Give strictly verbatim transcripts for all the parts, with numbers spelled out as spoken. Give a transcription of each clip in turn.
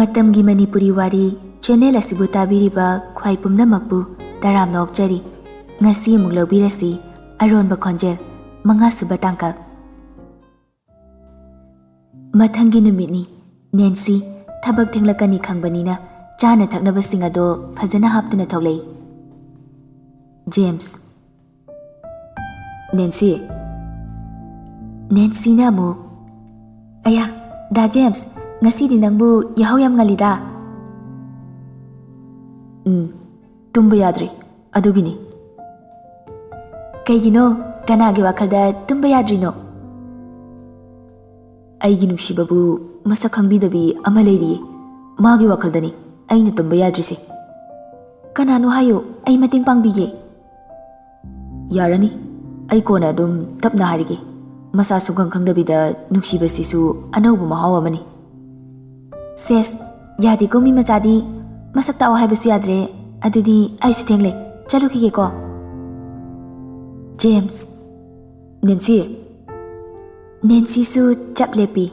ꯃꯇꯝꯒꯤ ꯃꯅꯤꯄꯨꯔꯤ ꯋꯥꯔꯤ ꯆꯦꯅꯦꯜ ꯑꯁꯤꯕꯨ ꯇꯥꯕꯤꯔꯤꯕ ꯈ꯭ꯋꯥꯏ ꯄꯨꯝꯅꯃꯛꯄꯨ ꯇꯔꯥꯝꯅ ꯑꯣꯛꯆꯔꯤ꯫ ꯉꯁꯤ ꯑꯃꯨꯛ ꯂꯧꯕꯤꯔꯁꯤ ꯑꯔꯣꯟꯕ ꯈꯣꯟꯖꯦꯜ, ꯃꯉꯥꯁꯨꯕ ꯇꯥꯡꯀꯛ꯫ ꯃꯊꯪꯒꯤ ꯅꯨꯃꯤꯠꯅꯤ꯫ ꯅꯦꯟꯁꯤ ꯊꯕꯛ ꯊꯦꯡꯂꯛꯀꯅꯤ ꯈꯪꯕꯅꯤꯅ ꯆꯥꯅ ꯊꯛꯅꯕꯁꯤꯡ ꯑꯗꯣ ꯐꯖꯅ ꯍꯥꯞꯇꯨꯅ ꯊꯣꯛꯂꯛꯏ꯫ ꯖꯦꯝꯁ꯫ ꯅꯦꯟꯁꯤ꯫ ꯅꯦꯟꯁꯤꯅ ꯑꯃꯨꯛ, "ꯑꯌꯥ, ꯗꯥ ꯖꯦꯝꯁ, ꯉꯁꯤꯗꯤ ꯅꯪꯕꯨ ꯌꯥꯍꯧ ꯌꯥꯝ ꯉꯜꯂꯤꯗ꯫" "ꯎꯝ, ꯇꯨꯝꯕ ꯌꯥꯗ꯭ꯔꯤ, ꯑꯗꯨꯒꯤꯅꯤ꯫" "ꯀꯩꯒꯤꯅꯣ? ꯀꯅꯥꯒꯤ ꯋꯥꯈꯜꯗ ꯇꯨꯝꯕ ꯌꯥꯗ꯭ꯔꯤꯅꯣ?" "ꯑꯩꯒꯤ ꯅꯨꯡꯁꯤꯕꯕꯨ ꯃꯁꯛ ꯈꯪꯕꯤꯗꯕꯤ ꯑꯃ ꯂꯩꯔꯤꯌꯦ꯫ ꯃꯥꯒꯤ ꯋꯥꯈꯜꯗꯅꯤ ꯑꯩꯅ ꯇꯨꯝꯕ ꯌꯥꯗ꯭ꯔꯤꯁꯦ꯫" "ꯀꯅꯥꯅꯣ ꯍꯥꯏꯌꯨ, ꯑꯩ ꯃꯇꯦꯡ ꯄꯥꯡꯕꯤꯒꯦ꯫" "ꯌꯥꯔꯅꯤ, ꯑꯩ ꯀꯣꯟꯅ ꯑꯗꯨꯝ ꯇꯞꯅ ꯍꯥꯏꯔꯒꯦ꯫ ꯃꯁꯥ ꯁꯨꯡꯈꯪ ꯈꯪꯗꯕꯤꯗ ꯅꯨꯡꯁꯤꯕꯁꯤꯁꯨ ꯑꯅꯧꯕ ꯃꯍꯥꯎ ꯑꯃꯅꯤ꯫" "ꯁꯦꯁ, ꯌꯥꯗꯦꯀꯣ ꯃꯤ ꯃꯆꯥꯗꯤ꯫ ꯃꯁꯛ ꯇꯥꯛꯑꯣ ꯍꯥꯏꯕꯁꯨ ꯌꯥꯗ꯭ꯔꯦ꯫ ꯑꯗꯨꯗꯤ ꯑꯩꯁꯨ ꯊꯦꯡꯂꯦ, ꯆꯠꯂꯨꯈꯤꯒꯦꯀꯣ꯫" ꯖꯦꯝꯁ꯫ "ꯅꯦꯟꯁꯤ꯫" ꯅꯦꯟꯁꯤꯁꯨ ꯆꯞ ꯂꯦꯞꯄꯤ꯫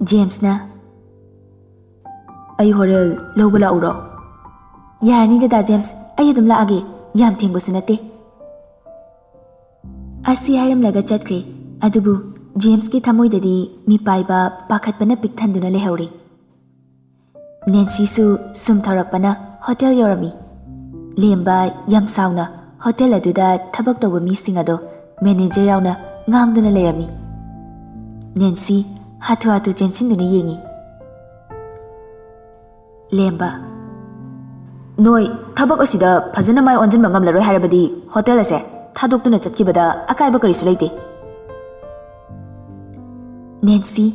ꯖꯦꯝꯁꯅ, "ꯑꯩ ꯍꯣꯔꯦꯟ ꯂꯧꯕ ꯂꯥꯛꯎꯔꯣ?" "ꯌꯥꯔꯅꯤ ꯗꯗꯥ ꯖꯦꯝꯁ, ꯑꯩ ꯑꯗꯨꯝ ꯂꯥꯛꯑꯒꯦ꯫ ꯌꯥꯝ ꯊꯦꯡꯕꯁꯨ ꯅꯠꯇꯦ꯫" ꯑꯁꯤ ꯍꯥꯏꯔꯝꯂꯒ ꯆꯠꯈ꯭ꯔꯦ꯫ ꯑꯗꯨꯕꯨ ꯖꯦꯝꯁꯀꯤ ꯊꯃꯣꯏꯗꯗꯤ ꯃꯤꯄꯥꯏꯕ, ꯄꯥꯈꯠꯄꯅ ꯄꯤꯛ ꯊꯟꯗꯨꯅ ꯂꯩꯍꯧꯔꯦ꯫ ꯅꯦꯟꯁꯤꯁꯨ ꯁꯨꯝ ꯊꯧꯔꯛꯄꯅ ꯍꯣꯇꯦꯜ ꯌꯧꯔꯝꯃꯤ꯫ ꯂꯦꯝꯕ ꯌꯥꯝ ꯁꯥꯎꯅ ꯍꯣꯇꯦꯜ ꯑꯗꯨꯗ ꯊꯕꯛ ꯇꯧꯕ ꯃꯤꯁꯤꯡ ꯑꯗꯣ ꯃꯦꯅꯦꯖꯔ ꯌꯥꯎꯅ ꯉꯥꯡꯗꯨꯅ ꯂꯩꯔꯝꯃꯤ꯫ ꯅꯦꯟꯁꯤ ꯍꯥꯊꯨ ꯍꯥꯊꯨ ꯆꯦꯟꯁꯤꯟꯗꯨꯅ ꯌꯦꯡꯉꯤ꯫ ꯂꯦꯝꯕ, "ꯅꯣꯏ ꯊꯕꯛ ꯑꯁꯤꯗ ꯐꯖꯅ ꯃꯥꯏ ꯑꯣꯟꯁꯤꯟꯕ ꯉꯝꯂꯔꯣꯏ ꯍꯥꯏꯔꯕꯗꯤ ꯍꯣꯇꯦꯜ ꯑꯁꯦ ꯊꯥꯗꯣꯛꯇꯨꯅ ꯆꯠꯈꯤꯕꯗ ꯑꯀꯥꯏꯕ ꯀꯔꯤꯁꯨ ꯂꯩꯇꯦ꯫" ꯅꯦꯟꯁꯤ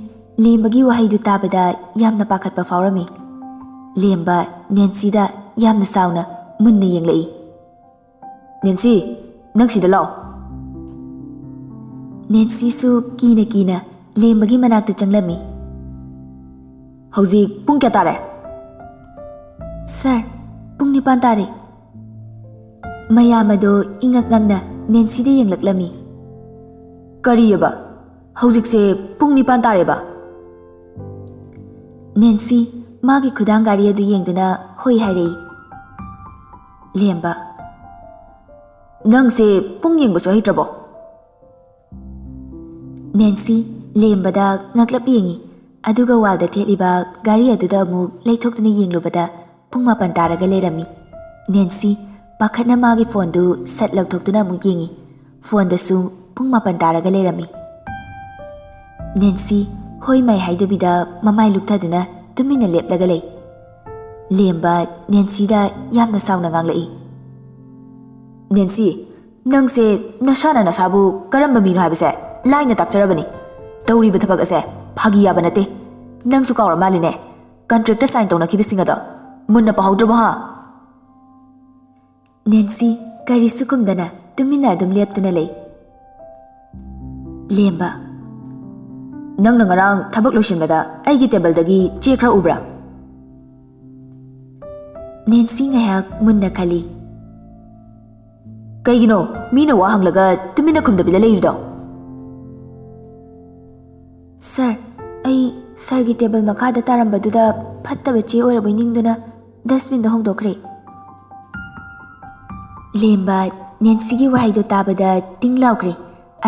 ꯂꯦꯝꯕꯒꯤ ꯋꯥꯍꯩꯗꯨ ꯇꯥꯕꯗ ꯌꯥꯝꯅ ꯄꯥꯈꯠꯄ ꯐꯥꯎꯔꯝꯃꯤ꯫ ꯂꯦꯝꯕ ꯅꯦꯟꯁꯤꯗ ꯌꯥꯝꯅ ꯁꯥꯎꯅ ꯃꯨꯟꯅ ꯌꯦꯡꯂꯛꯏ꯫ "ꯅꯦꯟꯁꯤ, ꯅꯪ ꯁꯤꯗ ꯂꯥꯛꯑꯣ꯫" ꯅꯦꯟꯁꯤꯁꯨ ꯀꯤꯅ ꯀꯤꯅ ꯂꯦꯝꯕꯒꯤ ꯃꯅꯥꯛꯇ ꯆꯪꯂꯝꯃꯤ꯫ "ꯍꯧꯖꯤꯛ ꯄꯨꯡ ꯀꯌꯥ ꯇꯥꯔꯦ?" "ꯁꯥꯔ, ꯄꯨꯡ ꯅꯤꯄꯥꯟ ꯇꯥꯔꯦ꯫" ꯃꯌꯥꯝ ꯑꯗꯣ ꯏꯉꯛ ꯉꯛꯅ ꯅꯦꯟꯁꯤꯗ ꯌꯦꯡꯂꯛꯂꯝꯃꯤ꯫ "ꯀꯔꯤꯑꯕ? ꯍꯧꯖꯤꯛꯁꯦ ꯄꯨꯡ ꯅꯤꯄꯥꯟ ꯇꯥꯔꯦꯕ?" ꯅꯦꯟꯁꯤ ꯃꯥꯒꯤ ꯈꯨꯗꯥꯡ ꯘꯥꯔꯤ ꯑꯗꯨ ꯌꯦꯡꯗꯨꯅ ꯍꯣꯏ ꯍꯥꯏꯔꯛꯏ꯫ ꯂꯦꯝꯕ, "ꯅꯪꯁꯦ ꯄꯨꯡ ꯌꯦꯡꯕꯁꯨ ꯍꯩꯇ꯭ꯔꯕꯣ?" ꯅꯦꯟꯁꯤ ꯂꯦꯝꯕꯗ ꯉꯛꯂꯞ ꯌꯦꯡꯉꯤ, ꯑꯗꯨꯒ ꯋꯥꯜꯗ ꯊꯦꯠꯂꯤꯕ ꯘꯥꯔꯤ ꯑꯗꯨꯗ ꯑꯃꯨꯛ ꯂꯩꯊꯣꯛꯇꯨꯅ ꯌꯦꯡꯂꯨꯕꯗ ꯄꯨꯡ ꯃꯥꯄꯟ ꯇꯥꯔꯒ ꯂꯩꯔꯝꯃꯤ꯫ ꯅꯦꯟꯁꯤ ꯄꯥꯈꯠꯅ ꯃꯥꯒꯤ ꯐꯣꯟꯗꯨ ꯁꯠ ꯂꯧꯊꯣꯛꯇꯨꯅ ꯑꯃꯨꯛ ꯌꯦꯡꯉꯤ꯫ ꯐꯣꯟꯗꯁꯨ ꯄꯨꯡ ꯃꯥꯄꯟ ꯇꯥꯔꯒ ꯂꯩꯔꯝꯃꯤ꯫ ꯅꯦꯟꯁꯤ ꯍꯣꯏ ꯃꯥꯏ ꯍꯥꯏꯗꯕꯤꯗ ꯃꯃꯥꯏ ꯂꯨꯞꯊꯗꯨꯅ ꯇꯨꯃꯤꯟꯅ ꯂꯦꯞꯂꯒ ꯂꯩ꯫ ꯂꯦꯝꯕ ꯅꯦꯟꯁꯤꯗ ꯌꯥꯝꯅ ꯁꯥꯎꯅ ꯉꯥꯡꯂꯛꯏ꯫ "ꯅꯦꯟꯁꯤ, ꯅꯪꯁꯦ ꯅꯁꯥꯅ ꯅꯁꯥꯕꯨ ꯀꯔꯝꯕ ꯃꯤꯅꯣ ꯍꯥꯏꯕꯁꯦ ꯂꯥꯏꯅ ꯇꯥꯛꯆꯔꯕꯅꯤ꯫ ꯇꯧꯔꯤꯕ ꯊꯕꯛ ꯑꯁꯦ ꯐꯥꯒꯤ ꯌꯥꯕ ꯅꯠꯇꯦ꯫ ꯅꯪꯁꯨ ꯀꯥꯎꯔ ꯃꯥꯜꯂꯤꯅꯦ꯫ ꯀꯟꯇ꯭ꯔꯦꯛꯇ ꯁꯥꯏꯟ ꯇꯧꯅꯈꯤꯕꯁꯤꯡ ꯑꯗꯣ ꯃꯨꯟꯅ ꯄꯥꯍꯧꯗ꯭ꯔꯕꯣ ꯍꯥ?" ꯅꯦꯟꯁꯤ ꯀꯔꯤꯁꯨ ꯈꯨꯝꯗꯅ ꯇꯨꯃꯤꯟꯅ ꯑꯗꯨꯝ ꯂꯦꯞꯇꯨꯅ ꯂꯩ꯫ ꯂꯦꯝꯕ, "ꯅꯪꯅ ꯉꯔꯥꯡ ꯊꯕꯛ ꯂꯣꯏꯁꯤꯟꯕꯗ ꯑꯩꯒꯤ ꯇꯦꯕꯜꯗꯒꯤ ꯆꯦ ꯈꯔ ꯎꯕ꯭ꯔꯥ?" ꯅꯦꯟꯁꯤ ꯉꯥꯏꯍꯥꯛ ꯃꯨꯟꯅ ꯈꯜꯂꯤ꯫ "ꯀꯩꯒꯤꯅꯣ ꯃꯤꯅ ꯋꯥ ꯍꯪꯂꯒ ꯇꯨꯃꯤꯟꯅ ꯈꯨꯝꯗꯕꯤꯗ ꯂꯩꯔꯤꯗꯣ?" "ꯁꯥꯔ, ꯑꯩ ꯁꯥꯔꯒꯤ ꯇꯦꯕꯜ ꯃꯈꯥꯗ ꯇꯥꯔꯝꯕꯗꯨꯗ ꯐꯠꯇꯕ ꯆꯦ ꯑꯣꯏꯔꯕꯣꯏ ꯅꯤꯡꯗꯨꯅ ꯗꯁꯕꯤꯟꯗ ꯍꯣꯡꯗꯣꯛꯈ꯭ꯔꯦ꯫" ꯂꯦꯝꯕ ꯅꯦꯟꯁꯤꯒꯤ ꯋꯥꯍꯩꯗꯣ ꯇꯥꯕꯗ ꯇꯤꯡ ꯂꯥꯎꯈ꯭ꯔꯦ,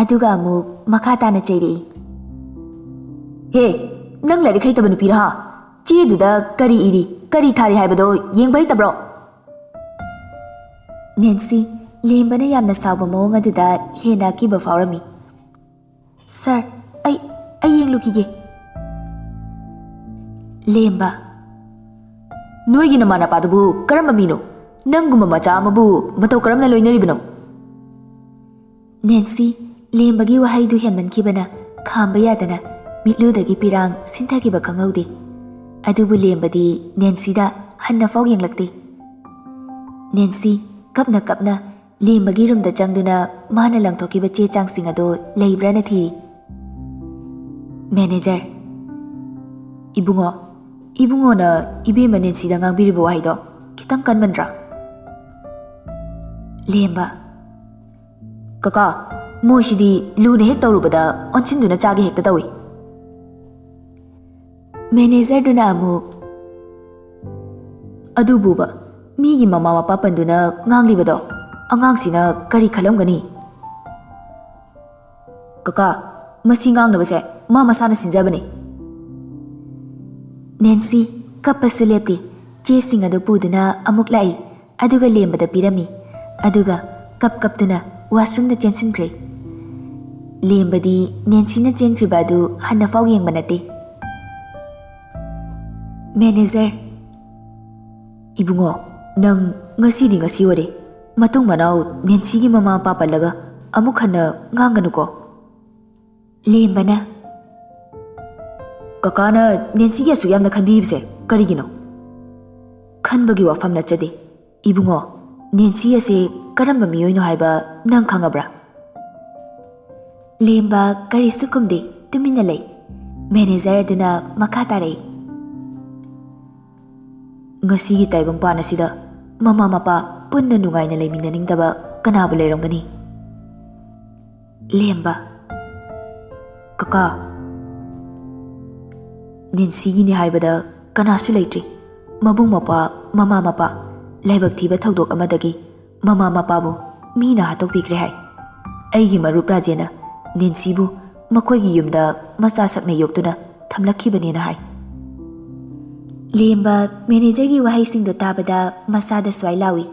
ꯑꯗꯨꯒ ꯑꯃꯨꯛ ꯃꯈꯥ ꯇꯥꯅ ꯆꯩꯔꯛꯏ꯫ "ꯍꯦ, ꯅꯪ ꯂꯥꯏꯔꯤꯛ ꯍꯩꯇꯕ ꯅꯨꯄꯤꯔ ꯍꯥ? ꯆꯦꯗꯨꯗ ꯀꯔꯤ ꯏꯔꯤ, ꯀꯔꯤ ꯊꯥꯔꯤ ꯍꯥꯏꯕꯗꯣ ꯌꯦꯡꯕ ꯍꯩꯇꯕ꯭ꯔꯣ?" ꯅꯦꯟꯁꯤ ꯂꯦꯝꯕꯅ ꯌꯥꯝꯅ ꯁꯥꯎꯕ ꯃꯑꯣꯡ ꯑꯗꯨꯗ ꯍꯦꯟꯅ ꯑꯀꯤꯕ ꯐꯥꯎꯔꯝꯃꯤ꯫ "ꯁꯥꯔ, ꯑꯩ, ꯑꯩ ꯌꯦꯡꯂꯨꯈꯤꯒꯦ꯫" ꯂꯦꯝꯕ, "ꯅꯣꯏꯒꯤ ꯅꯃꯥꯟꯅꯄꯥꯗꯨꯕꯨ ꯀꯔꯝꯕ ꯃꯤꯅꯣ? ꯅꯪꯒꯨꯝꯕ ꯃꯆꯥ ꯑꯃꯕꯨ ꯃꯇꯧ ꯀꯔꯝꯅ ꯂꯣꯏꯅꯔꯤꯕꯅꯣ?" ꯅꯦꯟꯁꯤ ꯂꯦꯝꯕꯒꯤ ꯋꯥꯍꯩꯗꯨ ꯍꯦꯟꯃꯟꯈꯤꯕꯅ ꯈꯥꯝꯕ ꯌꯥꯗꯅ ꯃꯤꯠꯂꯨꯗꯒꯤ ꯄꯤꯔꯥꯡ ꯁꯤꯟꯊꯈꯤꯕ ꯈꯪꯍꯧꯗꯦ꯫ ꯑꯗꯨꯕꯨ ꯂꯦꯝꯕꯗꯤ ꯅꯦꯟꯁꯤꯗ ꯍꯟꯅ ꯐꯥꯎ ꯌꯦꯡꯂꯛꯇꯦ꯫ ꯅꯦꯟꯁꯤ ꯀꯞꯅ ꯀꯞꯅ ꯂꯦꯝꯕꯒꯤ ꯔꯨꯝꯗ ꯆꯪꯗꯨꯅ ꯃꯥꯅ ꯂꯪꯊꯣꯛꯈꯤꯕ ꯆꯦ ꯆꯥꯡꯁꯤꯡ ꯑꯗꯨ ꯂꯩꯕ꯭ꯔꯥꯅ ꯊꯤꯔꯤ꯫ ꯃꯦꯅꯦꯖꯔ, "ꯏꯕꯨꯡꯉꯣ, ꯏꯕꯨꯡꯉꯣꯅ ꯏꯕꯦꯝꯃ ꯅꯦꯟꯁꯤꯗ ꯉꯥꯡꯕꯤꯔꯤꯕ ꯋꯥꯍꯩꯗꯣ ꯈꯤꯇꯪ ꯀꯟꯃꯟꯗ꯭ꯔꯥ?" ꯂꯦꯝꯕ, "ꯀꯀꯥ, ꯃꯣꯏꯁꯤꯗꯤ ꯂꯨꯅ ꯍꯦꯛ ꯇꯧꯔꯨꯕꯗ ꯑꯣꯟꯁꯤꯟꯗꯨꯅ ꯆꯥꯒꯦ ꯍꯦꯛꯇ ꯇꯧꯏ꯫" ꯃꯦꯅꯦꯖꯔꯗꯨꯅ ꯑꯃꯨꯛ, "ꯑꯗꯨꯕꯨꯕ, ꯃꯤꯒꯤ ꯃꯃꯥ ꯃꯄꯥ ꯄꯟꯗꯨꯅ ꯉꯥꯡꯂꯤꯕꯗꯣ, ꯑꯉꯥꯡꯁꯤꯅ ꯀꯔꯤ ꯈꯜꯂꯝꯒꯅꯤ?" "ꯀꯀꯥ, ꯃꯁꯤ ꯉꯥꯡꯅꯕꯁꯦ ꯃꯥ ꯃꯁꯥꯅ ꯁꯤꯟꯖꯕꯅꯤ꯫" ꯅꯦꯟꯁꯤ ꯀꯞꯄꯁꯨ ꯂꯦꯞꯇꯦ꯫ ꯆꯦꯁꯤꯡ ꯑꯗꯨ ꯄꯨꯗꯨꯅ ꯑꯃꯨꯛ ꯂꯥꯛꯏ, ꯑꯗꯨꯒ ꯂꯦꯝꯕꯗ ꯄꯤꯔꯝꯃꯤ꯫ ꯑꯗꯨꯒ ꯀꯞ ꯀꯞꯇꯨꯅ ꯋꯥꯁꯔꯨꯝꯗ ꯆꯦꯟꯁꯤꯟꯈ꯭ꯔꯦ꯫ ꯂꯦꯝꯕꯗꯤ ꯅꯦꯟꯁꯤꯅ ꯆꯦꯟꯈ꯭ꯔꯤꯕ ꯑꯗꯨ ꯍꯟꯅꯐꯥꯎ ꯌꯦꯡꯕ ꯅꯠꯇꯦ꯫ "ꯃꯦꯅꯦꯖꯔ꯫" "ꯏꯕꯨꯡꯉꯣ, ꯅꯪ ꯉꯁꯤꯗꯤ ꯉꯁꯤ ꯑꯣꯏꯔꯦ꯫ ꯃꯇꯨꯡ ꯃꯅꯥꯎ ꯅꯦꯟꯁꯤꯒꯤ ꯃꯃꯥ ꯃꯄꯥ ꯄꯜꯂꯒ ꯑꯃꯨꯛ ꯍꯟꯅ ꯉꯥꯡꯒꯅꯨꯀꯣ꯫" ꯂꯦꯝꯕꯅ, "ꯀꯀꯥꯅ ꯅꯦꯟꯁꯤꯒꯤ ꯑꯁꯨꯛ ꯌꯥꯝꯅ ꯈꯟꯕꯤꯔꯤꯕꯁꯦ ꯀꯔꯤꯒꯤꯅꯣ?" "ꯈꯟꯕꯒꯤ ꯋꯥꯐꯝ ꯅꯠꯆꯗꯦ꯫ ꯏꯕꯨꯡꯉꯣ, ꯅꯦꯟꯁꯤ ꯑꯁꯦ ꯀꯔꯝꯕ ꯃꯤꯑꯣꯏꯅꯣ ꯍꯥꯏꯕ ꯅꯪ ꯈꯪꯉꯕ꯭ꯔꯥ?" ꯂꯦꯝꯕ ꯀꯔꯤꯁꯨ ꯈꯨꯝꯗꯦ, ꯇꯨꯃꯤꯟꯅ ꯂꯩ꯫ ꯃꯦꯅꯦꯖꯔ ꯑꯗꯨꯅ ꯃꯈꯥ ꯇꯥꯔꯛꯏ, "ꯉꯁꯤꯒꯤ ꯇꯥꯏꯕꯪꯄꯥꯟ ꯑꯁꯤꯗ ꯃꯃꯥ ꯃꯄꯥ ꯄꯨꯟꯅ ꯅꯨꯡꯉꯥꯏꯅ ꯂꯩꯃꯤꯟꯅꯅꯤꯡꯗꯕ ꯀꯅꯥꯕꯨ ꯂꯩꯔꯝꯒꯅꯤ?" ꯂꯦꯝꯕ, "ꯀꯀꯥ, ꯅꯦꯟꯁꯤꯒꯤꯅꯤ ꯍꯥꯏꯕꯗ ꯀꯅꯥꯁꯨ ꯂꯩꯇ꯭ꯔꯤ꯫ ꯃꯕꯨꯡ ꯃꯧꯄ꯭ꯋꯥ, ꯃꯃꯥ ꯃꯄꯥ, ꯂꯥꯏꯕꯛ ꯊꯤꯕ ꯊꯧꯗꯣꯛ ꯑꯃꯗꯒꯤ ꯃꯃꯥ ꯃꯄꯥꯕꯨ ꯃꯤꯅ ꯍꯥꯠꯇꯣꯛꯄꯤꯈ꯭ꯔꯦ ꯍꯥꯏ꯫ ꯑꯩꯒꯤ ꯃꯔꯨꯞ ꯔꯥꯖꯦꯟꯅ ꯅꯦꯟꯁꯤꯕꯨ ꯃꯈꯣꯏꯒꯤ ꯌꯨꯝꯗ ꯃꯆꯥ ꯁꯛꯅ ꯌꯣꯛꯇꯨꯅ ꯊꯝꯂꯛꯈꯤꯕꯅꯦꯅ ꯍꯥꯏ꯫" ꯂꯦꯝꯕ ꯃꯦꯅꯦꯖꯔꯒꯤ ꯋꯥꯍꯩꯁꯤꯡꯗꯨ ꯇꯥꯕꯗ ꯃꯁꯥꯗ ꯁ꯭ꯋꯥꯏ ꯂꯥꯎꯏ,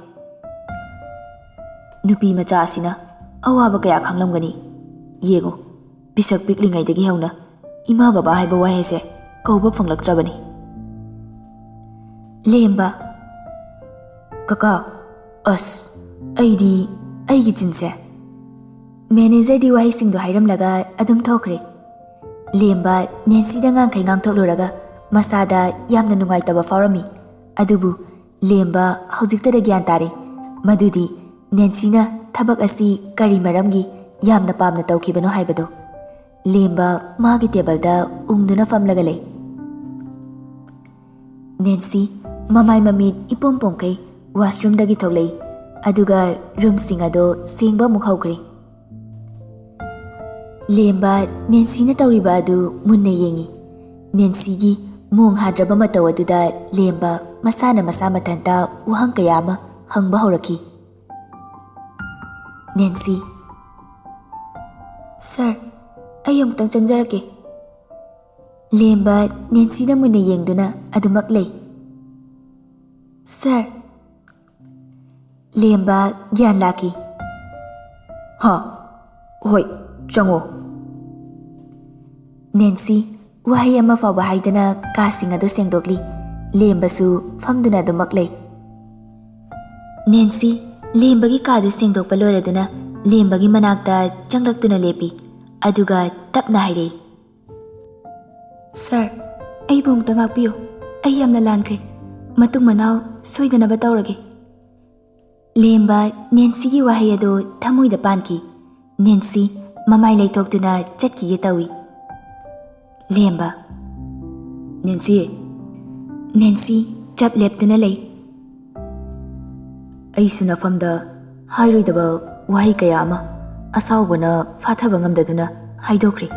"ꯅꯨꯄꯤ ꯃꯆꯥ ꯑꯁꯤꯅ ꯑꯋꯥꯕ ꯀꯌꯥ ꯈꯪꯂꯝꯒꯅꯤ꯫ ꯌꯦꯡꯉꯨ, ꯄꯤꯁꯛ ꯄꯤꯛꯂꯤꯉꯩꯗꯒꯤ ꯍꯧꯅ ꯏꯃꯥ ꯕꯕꯥ ꯍꯥꯏꯕ ꯋꯥꯍꯩꯁꯦ ꯀꯧꯕ ꯐꯪꯂꯛꯇ꯭ꯔꯕꯅꯤ꯫" ꯂꯦꯝꯕ, "ꯀꯀꯥ, ꯑꯁ, ꯑꯩꯗꯤ, ꯑꯩꯒꯤ ꯆꯤꯟꯁꯦ꯫" ꯃꯦꯅꯦꯖꯔꯗꯤ ꯋꯥꯍꯩꯁꯤꯡꯗꯣ ꯍꯥꯏꯔꯝꯂꯒ ꯑꯗꯨꯝ ꯊꯣꯛꯈ꯭ꯔꯦ꯫ ꯂꯦꯝꯕ ꯅꯦꯟꯁꯤꯗ ꯉꯥꯡꯈꯩ ꯉꯥꯡꯊꯣꯛꯂꯨꯔꯒ ꯃꯁꯥꯗ ꯌꯥꯝꯅ ꯅꯨꯡꯉꯥꯏꯇꯕ ꯐꯥꯎꯔꯝꯃꯤ꯫ ꯑꯗꯨꯕꯨ ꯂꯦꯝꯕ ꯍꯧꯖꯤꯛꯇꯗ ꯒ꯭ꯌꯥꯟ ꯇꯥꯔꯦ ꯃꯗꯨꯗꯤ ꯅꯦꯟꯁꯤꯅ ꯊꯕꯛ ꯑꯁꯤ ꯀꯔꯤ ꯃꯔꯝꯒꯤ ꯌꯥꯝꯅ ꯄꯥꯝꯅ ꯇꯧꯈꯤꯕꯅꯣ ꯍꯥꯏꯕꯗꯣ꯫ ꯂꯦꯝꯕ ꯃꯥꯒꯤ ꯇꯦꯕꯜꯗ ꯎꯪꯗꯨꯅ ꯐꯝꯂꯒ ꯂꯩ꯫ ꯅꯦꯟꯁꯤ ꯃꯃꯥꯏ ꯃꯃꯤꯠ ꯏꯄꯣꯝ ꯄꯣꯝꯈꯩ ꯋꯥꯁꯔꯨꯝꯗꯒꯤ ꯊꯣꯛꯂꯛꯏ, ꯑꯗꯨꯒ ꯔꯨꯝꯁꯤꯡ ꯑꯗꯣ ꯁꯦꯡꯕ ꯑꯃꯨꯛ ꯍꯧꯈ꯭ꯔꯦ꯫ ꯂꯦꯝꯕ ꯅꯦꯟꯁꯤꯅ ꯇꯧꯔꯤꯕ ꯑꯗꯨ ꯃꯨꯟꯅ ꯌꯦꯡꯏ꯫ ꯅꯦꯟꯁꯤꯒꯤ ꯃꯣꯡ ꯍꯥꯗ꯭ꯔꯕ ꯃꯇꯧ ꯑꯗꯨꯗ ꯂꯦꯝꯕ ꯃꯁꯥꯅ ꯃꯁꯥ ꯃꯊꯟꯇ ꯋꯥꯍꯪ ꯀꯌꯥ ꯑꯃ ꯍꯪꯕ ꯍꯧꯔꯛꯈꯤ꯫ ꯅꯦꯟꯁꯤ꯫ "ꯁꯥꯔ, ꯑꯩ ꯑꯃꯨꯛꯇꯪ ꯆꯪꯖꯔꯛꯀꯦ꯫" ꯂꯦꯝꯕ ꯅꯦꯟꯁꯤꯗ ꯃꯨꯟꯅ ꯌꯦꯡꯗꯨꯅ ꯑꯗꯨꯃꯛ ꯂꯩ꯫ "ꯁꯥꯔ꯫" ꯂꯦꯝꯕ ꯒ꯭ꯌꯥꯟ ꯂꯥꯛꯈꯤ꯫ "ꯍꯥ? ꯍꯣꯏ, ꯆꯪꯉꯣ꯫" ꯅꯦꯟꯁꯤ ꯋꯥꯍꯩ ꯑꯃ ꯐꯥꯎꯕ ꯍꯥꯏꯗꯅ ꯀꯥꯁꯤꯡ ꯑꯗꯨ ꯁꯦꯡꯗꯣꯛꯂꯤ꯫ ꯂꯦꯝꯕꯁꯨ ꯐꯝꯗꯨꯅ ꯑꯗꯨꯃꯛ ꯂꯩ꯫ ꯅꯦꯟꯁꯤ ꯂꯦꯝꯕꯒꯤ ꯀꯥꯗꯨ ꯁꯦꯡꯗꯣꯛꯄ ꯂꯣꯏꯔꯗꯨꯅ ꯂꯦꯝꯕꯒꯤ ꯃꯅꯥꯛꯇ ꯆꯪꯂꯛꯇꯨꯅ ꯂꯦꯞꯄꯤ꯫ ꯑꯗꯨꯒ ꯇꯞꯅ ꯍꯥꯏꯔꯛꯏ, "ꯁꯥꯔ, ꯑꯩꯕꯨ ꯑꯃꯨꯛꯇ ꯉꯥꯛꯄꯤꯌꯨ꯫ ꯑꯩ ꯌꯥꯝꯅ ꯂꯥꯟꯈ꯭ꯔꯦ꯫ ꯃꯇꯨꯡ ꯃꯅꯥꯎ ꯁꯣꯏꯗꯅꯕ ꯇꯧꯔꯒꯦ꯫" ꯂꯦꯝꯕ ꯅꯦꯟꯁꯤꯒꯤ ꯋꯥꯍꯩ ꯑꯗꯨ ꯊꯃꯣꯏꯗ ꯄꯥꯟꯈꯤ꯫ ꯅꯦꯟꯁꯤ ꯃꯃꯥꯏ ꯂꯩꯊꯣꯛꯇꯨꯅ ꯆꯠꯈꯤꯒꯦ ꯇꯧꯏ꯫ ꯂꯦꯝꯕ꯫ "ꯅꯦꯟꯁꯤ꯫" ꯅꯦꯟꯁꯤ ꯆꯞ ꯂꯦꯞꯇꯨꯅ ꯂꯩ꯫ "ꯑꯩꯁꯨ ꯅꯐꯝꯗ ꯍꯥꯏꯔꯣꯏꯗꯕ ꯋꯥꯍꯩ ꯀꯌꯥ ꯑꯃ ꯑꯁꯥꯎꯕꯅ ꯐꯥꯊꯕ ꯉꯝꯗꯗꯨꯅ ꯍꯥꯏꯗꯣꯛꯈ꯭ꯔꯦ꯫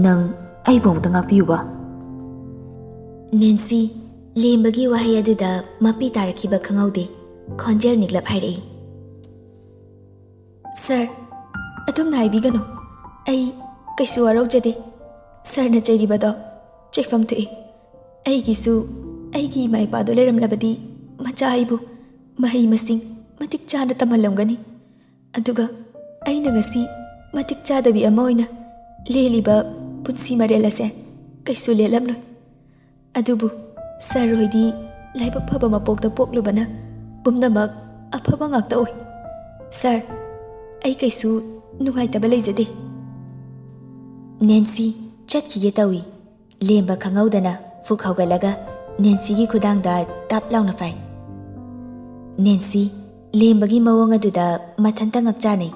ꯅꯪ ꯑꯩꯕꯨ ꯑꯃꯨꯛꯇ ꯉꯥꯛꯄꯤꯌꯨꯕ꯫" ꯅꯦꯟꯁꯤ ꯂꯦꯝꯕꯒꯤ ꯋꯥꯍꯩ ꯑꯗꯨꯗ ꯃꯄꯤ ꯇꯥꯔꯛꯈꯤꯕ ꯈꯪꯍꯧꯗꯦ꯫ ꯈꯣꯟꯖꯦꯜ ꯅꯤꯛꯂꯞ ꯍꯥꯏꯔꯛꯏ, "ꯁꯥꯔ, ꯑꯗꯨꯝꯅ ꯍꯥꯏꯕꯤꯒꯅꯨ꯫ ꯑꯩ ꯀꯩꯁꯨ ꯋꯥꯔꯧꯖꯗꯦ꯫ ꯁꯥꯔꯅ ꯆꯩꯔꯤꯕꯗꯣ ꯆꯩꯐꯝ ꯊꯣꯛꯏ꯫ ꯑꯩꯒꯤꯁꯨ ꯑꯩꯒꯤ ꯏꯃꯥ ꯏꯄꯥꯗꯣ ꯂꯩꯔꯝꯂꯕꯗꯤ ꯃꯆꯥ ꯑꯩꯕꯨ ꯃꯍꯩ ꯃꯁꯤꯡ ꯃꯇꯤꯛ ꯆꯥꯅ ꯇꯝꯍꯜꯂꯝꯒꯅꯤ꯫ ꯑꯗꯨꯒ ꯑꯩꯅ ꯉꯁꯤ ꯃꯇꯤꯛ ꯆꯥꯗꯕꯤ ꯑꯃ ꯑꯣꯏꯅ ꯂꯦꯜꯂꯤꯕ ꯄꯨꯟꯁꯤ ꯃꯔꯦꯜ ꯑꯁꯦ ꯀꯩꯁꯨ ꯂꯦꯜꯂꯝꯂꯣꯏ꯫ ꯑꯗꯨꯕꯨ ꯁꯥꯔ ꯍꯣꯏꯗꯤ ꯂꯥꯏꯕꯛ ꯐꯕ ꯃꯄꯣꯛꯇ ꯄꯣꯛꯂꯨꯕꯅ ꯄꯨꯝꯅꯃꯛ ꯑꯐꯕ ꯉꯥꯛꯇ ꯑꯣꯏ꯫ ꯁꯥꯔ, ꯑꯩ ꯀꯩꯁꯨ ꯅꯨꯡꯉꯥꯏꯇꯕ ꯂꯩꯖꯗꯦ꯫" ꯅꯦꯟꯁꯤ ꯆꯠꯈꯤꯒꯦ ꯇꯧꯏ꯫ ꯂꯦꯝꯕ ꯈꯪꯍꯧꯗꯅ ꯐꯨꯛ ꯍꯧꯒꯠꯂꯒ ꯅꯦꯟꯁꯤꯒꯤ ꯈꯨꯗꯥꯡꯗ ꯇꯥꯞ ꯂꯥꯎꯅ ꯐꯥꯏ꯫ ꯅꯦꯟꯁꯤ ꯂꯦꯝꯕꯒꯤ ꯃꯑꯣꯡ ꯑꯗꯨꯗ ꯃꯊꯟꯇ ꯉꯛꯆꯥꯅꯩ꯫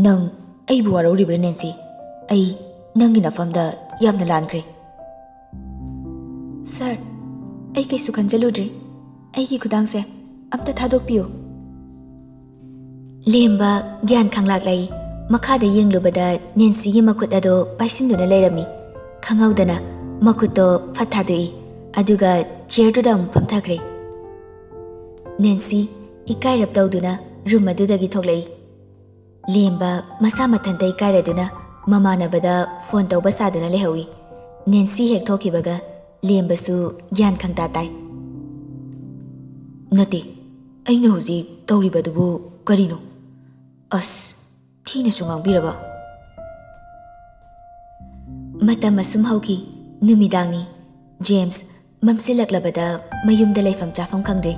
"ꯅꯪ ꯑꯩꯕꯨ ꯋꯥꯔꯧꯔꯤꯕ꯭ꯔꯥ, ꯅꯦꯟꯁꯤ? ꯑꯩ ꯅꯪꯒꯤ ꯅꯐꯝꯗ ꯌꯥꯝꯅ ꯂꯥꯟꯈ꯭ꯔꯦ꯫" "ꯁꯥꯔ, ꯑꯩ ꯀꯩꯁꯨ ꯈꯟꯖꯜꯂꯨꯗ꯭ꯔꯦ꯫ ꯑꯩꯒꯤ ꯈꯨꯗꯥꯡꯁꯦ ꯑꯝꯇ ꯊꯥꯗꯣꯛꯄꯤꯌꯨ꯫" ꯂꯦꯝꯕ ꯒ꯭ꯌꯥꯟ ꯈꯪꯂꯥꯛꯂꯛꯏ꯫ ꯃꯈꯥꯗ ꯌꯦꯡꯂꯨꯕꯗ ꯅꯦꯟꯁꯤꯒꯤ ꯃꯈꯨꯠ ꯑꯗꯨ ꯄꯥꯏꯁꯤꯟꯗꯨꯅ ꯂꯩꯔꯝꯃꯤ꯫ ꯈꯪꯍꯧꯗꯅ ꯃꯈꯨꯠꯇꯣ ꯐꯠ ꯊꯥꯗꯣꯛꯏ, ꯑꯗꯨꯒ ꯆꯤꯌꯔꯗꯨꯗ ꯑꯃꯨꯛ ꯐꯝꯊꯈ꯭ꯔꯦ꯫ ꯅꯦꯟꯁꯤ ꯏꯀꯥꯏꯔꯞ ꯇꯧꯗꯨꯅ ꯔꯨꯝ ꯑꯗꯨꯗꯒꯤ ꯊꯣꯛꯂꯛꯏ꯫ ꯂꯦꯝꯕ ꯃꯁꯥ ꯃꯊꯟꯇ ꯏꯀꯥꯏꯔꯗꯨꯅ ꯃꯃꯥꯟꯅꯕꯗ ꯐꯣꯟ ꯇꯧꯕ ꯁꯥꯗꯨꯅ ꯂꯩꯍꯧꯏ꯫ ꯅꯦꯟꯁꯤ ꯍꯦꯛ ꯊꯣꯛꯈꯤꯕꯒ ꯂꯦꯝꯕꯁꯨ ꯒ꯭ꯌꯥꯟ ꯈꯪꯇꯥ ꯇꯥꯏ꯫ "ꯅꯠꯇꯦ, ꯑꯩꯅ ꯍꯧꯖꯤꯛ ꯇꯧꯔꯤꯕꯗꯨꯕꯨ ꯀꯔꯤꯅꯣ? ꯑꯁ, ꯊꯤꯅꯁꯨ ꯉꯥꯡꯕꯤꯔꯒ꯫" ꯃꯇꯝ ꯑꯁꯨꯝ ꯍꯧꯈꯤ꯫ ꯅꯨꯃꯤꯗꯥꯡꯅꯤ꯫ ꯖꯦꯝꯁ ꯃꯝꯁꯤꯜꯂꯛꯂꯕꯗ ꯃꯌꯨꯝꯗ ꯂꯩꯐꯝ ꯆꯥꯐꯝ ꯈꯪꯗ꯭ꯔꯦ꯫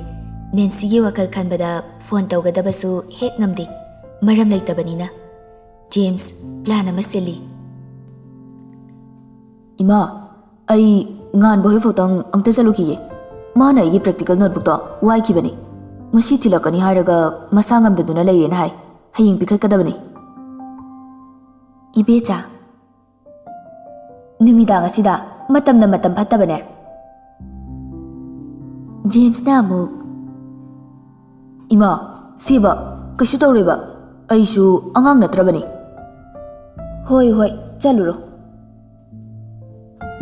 ꯅꯦꯟꯁꯤꯒꯤ ꯋꯥꯈꯜ ꯈꯟꯕꯗ ꯐꯣꯟ ꯇꯧꯒꯗꯕꯁꯨ ꯍꯦꯛ ꯉꯝꯗꯦ, ꯃꯔꯝ ꯂꯩꯇꯕꯅꯤꯅ꯫ ꯖꯦꯝꯁ ꯄ꯭ꯂꯥꯟ ꯑꯃ ꯁꯤꯜꯂꯤ꯫ "ꯏꯃꯥ, ꯑꯩ ꯉꯥꯟꯕ ꯍꯣꯏ ꯐꯥꯎꯇꯪ ꯑꯝꯇ ꯆꯠꯂꯨꯈꯤꯒꯦ꯫ ꯃꯥꯅ ꯑꯩꯒꯤ ꯄ꯭ꯔꯦꯛꯇꯤꯀꯦꯜ ꯅꯣꯠꯕꯨꯛꯇꯣ ꯋꯥꯏꯈꯤꯕꯅꯤ꯫ ꯉꯁꯤ ꯊꯤꯜꯂꯛꯀꯅꯤ ꯍꯥꯏꯔꯒ ꯃꯁꯥ ꯉꯝꯗꯗꯨꯅ ꯂꯩꯔꯦꯅ ꯍꯥꯏ꯫ ꯍꯌꯦꯡ ꯄꯤꯈꯠꯀꯗꯕꯅꯤ꯫" "ꯏꯕꯦꯆꯥ, ꯅꯨꯃꯤꯗꯥꯡ ꯑꯁꯤꯗ ꯃꯇꯝꯅ ꯃꯇꯝ ꯐꯠꯇꯕꯅꯦ꯫" ꯖꯦꯝꯁꯅ ꯑꯃꯨꯛ, "ꯏꯃꯥ, ꯁꯤꯕ ꯀꯩꯁꯨ ꯇꯧꯔꯣꯏꯕ, ꯑꯩꯁꯨ ꯑꯉꯥꯡ ꯅꯠꯇ꯭ꯔꯕꯅꯤ꯫" "ꯍꯣꯏ, ꯍꯣꯏ, ꯆꯠꯂꯨꯔꯣ꯫"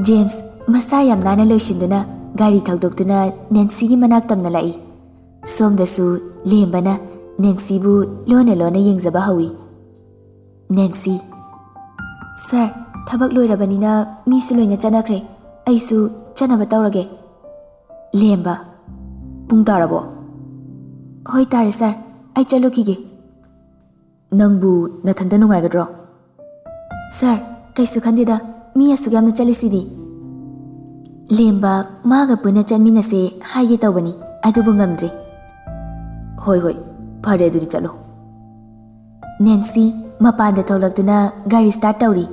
ꯖꯦꯝꯁ ꯃꯁꯥ ꯌꯥꯝ ꯅꯥꯟꯅ ꯂꯣꯏꯁꯤꯟꯗꯨꯅ ꯒꯥꯔꯤ ꯊꯧꯗꯣꯛꯇꯨꯅ ꯅꯦꯟꯁꯤꯒꯤ ꯃꯅꯥꯛ ꯇꯝꯅ ꯂꯥꯛꯏ꯫ ꯁꯣꯝꯗꯁꯨ ꯂꯦꯝꯕꯅ ꯅꯦꯟꯁꯤꯕꯨ ꯂꯣꯟꯅ ꯂꯣꯟꯅ ꯌꯦꯡꯖꯕ ꯍꯧꯏ꯫ ꯅꯦꯟꯁꯤ, "ꯁꯥꯔ, ꯊꯕꯛ ꯂꯣꯏꯔꯕꯅꯤꯅ ꯃꯤꯁꯨ ꯂꯣꯏꯅ ꯆꯠꯅꯈ꯭ꯔꯦ꯫ ꯑꯩꯁꯨ ꯆꯠꯅꯕ ꯇꯧꯔꯒꯦ꯫" ꯂꯦꯝꯕ, "ꯄꯨꯡ ꯇꯥꯔꯕꯣ?" "ꯍꯣꯏ, ꯇꯥꯔꯦ ꯁꯥꯔ, ꯑꯩ ꯆꯠꯂꯨꯈꯤꯒꯦ꯫" "ꯅꯪꯕꯨ ꯅꯊꯟꯇ ꯅꯨꯡꯉꯥꯏꯒꯗ꯭ꯔꯣ?" "ꯁꯥꯔ, ꯀꯩꯁꯨ ꯈꯟꯗꯦꯗ, ꯃꯤ ꯑꯁꯨꯛ ꯌꯥꯝꯅ ꯆꯠꯂꯤꯁꯤꯗꯤ꯫" ꯂꯦꯝꯕ ꯃꯥꯒ ꯄꯨꯟꯅ ꯆꯠꯃꯤꯟꯅꯁꯦ ꯍꯥꯏꯒꯦ ꯇꯧꯕꯅꯤ, ꯑꯗꯨꯕꯨ ꯉꯝꯗ꯭ꯔꯦ꯫ "ꯍꯣꯏ, ꯍꯣꯏ, ꯐꯔꯦ, ꯑꯗꯨꯗꯤ ꯆꯠꯂꯣ꯫" ꯅꯦꯟꯁꯤ ꯃꯄꯥꯟꯗ ꯊꯣꯛꯂꯛꯇꯨꯅ ꯒꯥꯔꯤ ꯁ꯭ꯇꯥꯔꯠ ꯇꯧꯔꯤ꯫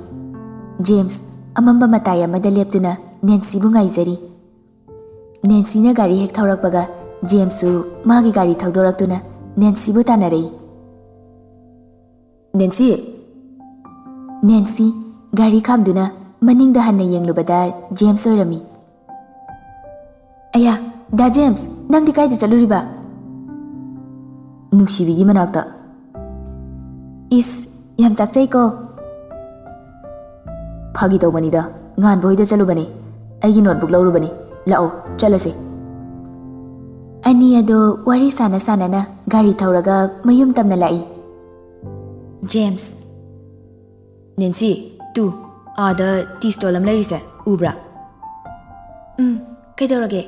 ꯖꯦꯝꯁ ꯑꯃꯝꯕ ꯃꯇꯥꯏ ꯑꯃꯗ ꯂꯦꯞꯇꯨꯅ ꯅꯦꯟꯁꯤꯕꯨ ꯉꯥꯏꯖꯔꯤ꯫ ꯅꯦꯟꯁꯤꯅ ꯒꯥꯔꯤ ꯍꯦꯛ ꯊꯧꯔꯛꯄꯒ ꯖꯦꯝꯁꯁꯨ ꯃꯥꯒꯤ ꯒꯥꯔꯤ ꯊꯧꯗꯣꯔꯛꯇꯨꯅ ꯅꯦꯟꯁꯤꯕꯨ ꯇꯥꯟꯅꯔꯛꯏ꯫ "ꯅꯦꯟꯁꯤ!" ꯅꯦꯟꯁꯤ ꯒꯥꯔꯤ ꯈꯥꯝꯗꯨꯅ ꯃꯅꯤꯡꯗ ꯍꯟꯅ ꯌꯦꯡꯂꯨꯕꯗ ꯖꯦꯝꯁ ꯑꯣꯏꯔꯝꯃꯤ꯫ "ꯑꯌꯥ, ꯗꯥ ꯖꯦꯝꯁ, ꯅꯪꯗꯤ ꯀꯥꯏꯗ ꯆꯠꯂꯨꯔꯤꯕ?" "ꯅꯨꯡꯁꯤꯕꯤꯒꯤ ꯃꯅꯥꯛꯇ꯫" "ꯏꯁ, ꯌꯥꯝ ꯆꯥꯛꯆꯩꯀꯣ꯫" "ꯐꯥꯒꯤ ꯇꯧꯕꯅꯤꯗ, ꯉꯥꯟꯕ ꯍꯣꯏꯗ ꯆꯠꯂꯨꯕꯅꯤ꯫ ꯑꯩꯒꯤ ꯅꯣꯠꯕꯨꯛ ꯂꯧꯔꯨꯕꯅꯤ꯫ ꯂꯥꯛꯑꯣ, ꯆꯠꯂꯁꯤ꯫ ꯑꯅꯤ ꯑꯗꯣ ꯋꯥꯔꯤ ꯁꯥꯟꯅ ꯁꯥꯟꯅꯅ ꯒꯥꯔꯤ ꯊꯧꯔꯒ ꯃꯌꯨꯝ ꯇꯝꯅ ꯂꯥꯛꯏ꯫ ꯖꯦꯝꯁ꯫ ꯅꯦꯟꯁꯤ, ꯇꯨ, ꯑꯥꯗ ꯇꯤ ꯁ꯭ꯇꯣꯜ ꯑꯃ ꯂꯩꯔꯤꯁꯦ ꯎꯕ꯭ꯔꯥ? ꯎꯝ, ꯀꯩꯗꯧꯔꯒꯦ?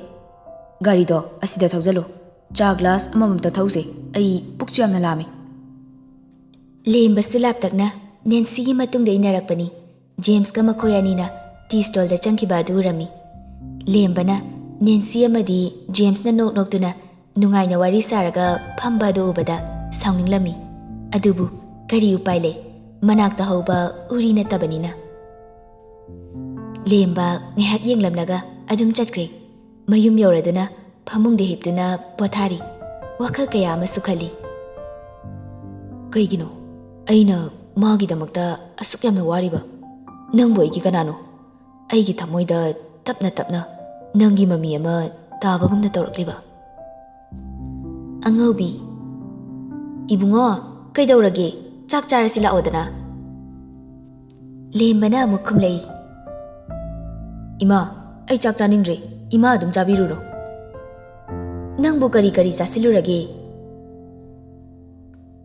ꯒꯥꯔꯤꯗꯣ ꯑꯁꯤꯗ ꯊꯧꯖꯜꯂꯨ꯫ ꯆꯥ ꯒ꯭ꯂꯥꯁ ꯑꯃꯃꯝꯇ ꯊꯧꯁꯦ꯫ ꯑꯩ ꯄꯨꯛꯁꯨ ꯌꯥꯝꯅ ꯂꯥꯝꯃꯤ꯫ ꯂꯦꯝꯕꯁꯨ ꯂꯥꯞꯇꯛꯅ ꯅꯦꯟꯁꯤꯒꯤ ꯃꯇꯨꯡꯗ ꯏꯟꯅꯔꯛꯄꯅꯤ꯫ ꯖꯦꯝꯁꯀ ꯃꯈꯣꯏ ꯑꯅꯤꯅ ꯇꯤ ꯁ꯭ꯇꯣꯜꯗ ꯆꯪꯈꯤꯕ ꯑꯗꯨ ꯎꯔꯝꯃꯤ꯫ ꯂꯦꯝꯕꯅ ꯅꯦꯟꯁꯤ ꯑꯃꯗꯤ ꯖꯦꯝꯁꯅ ꯅꯣꯛ ꯅꯣꯛꯇꯨꯅ ꯅꯨꯡꯉꯥꯏꯅ ꯋꯥꯔꯤ ꯁꯥꯔꯒ ꯐꯝꯕ ꯑꯗꯨ ꯎꯕꯗ ꯁꯥꯎꯅꯤꯡꯂꯝꯃꯤ꯫ ꯑꯗꯨꯕꯨ ꯀꯔꯤ ꯎꯄꯥꯏ ꯂꯩ? ꯃꯅꯥꯛꯇ ꯍꯧꯕ ꯎꯔꯤ ꯅꯠꯇꯕꯅꯤꯅ꯫ ꯂꯦꯝꯕ ꯉꯥꯏꯍꯥꯛ ꯌꯦꯡꯂꯝꯂꯒ ꯑꯗꯨꯝ ꯆꯠꯈ꯭ꯔꯦ꯫ ꯃꯌꯨꯝ ꯌꯧꯔꯗꯨꯅ ꯐꯃꯨꯡꯗ ꯍꯤꯞꯇꯨꯅ ꯄꯣꯊꯥꯔꯤ꯫ ꯋꯥꯈꯜ ꯀꯌꯥ ꯑꯃꯁꯨ ꯈꯜꯂꯤ꯫ ꯀꯩꯒꯤꯅꯣ ꯑꯩꯅ ꯃꯥꯒꯤꯗꯃꯛꯇ ꯑꯁꯨꯛ ꯌꯥꯝꯅ ꯋꯥꯔꯤꯕ? ꯅꯪꯕꯨ ꯑꯩꯒꯤ ꯀꯅꯥꯅꯣ? ꯑꯩꯒꯤ ꯊꯃꯣꯏꯗ ꯇꯞꯅ ꯇꯞꯅ ꯅꯪꯒꯤ ꯃꯃꯤ ꯑꯃ ꯇꯥꯕꯒꯨꯝꯅ ꯇꯧꯔꯛꯂꯤꯕ꯫ ꯑꯉꯧꯕꯤ꯫ ꯏꯕꯨꯡꯉꯣ, ꯀꯩꯗꯧꯔꯒꯦ? ꯆꯥꯛ ꯆꯥꯔꯁꯤ ꯂꯥꯛꯑꯣꯗꯅ꯫ ꯂꯦꯝꯕꯅ ꯑꯃꯨꯛ ꯈꯨꯝꯂꯛꯏ꯫ ꯏꯃꯥ, ꯑꯩ ꯆꯥꯛ ꯆꯥꯅꯤꯡꯗ꯭ꯔꯦ꯫ ꯏꯃꯥ ꯑꯗꯨꯝ ꯆꯥꯕꯤꯔꯨꯔꯣ꯫ ꯅꯪꯕꯨ ꯀꯔꯤ ꯀꯔꯤ ꯆꯥꯁꯤꯜꯂꯨꯔꯒꯦ?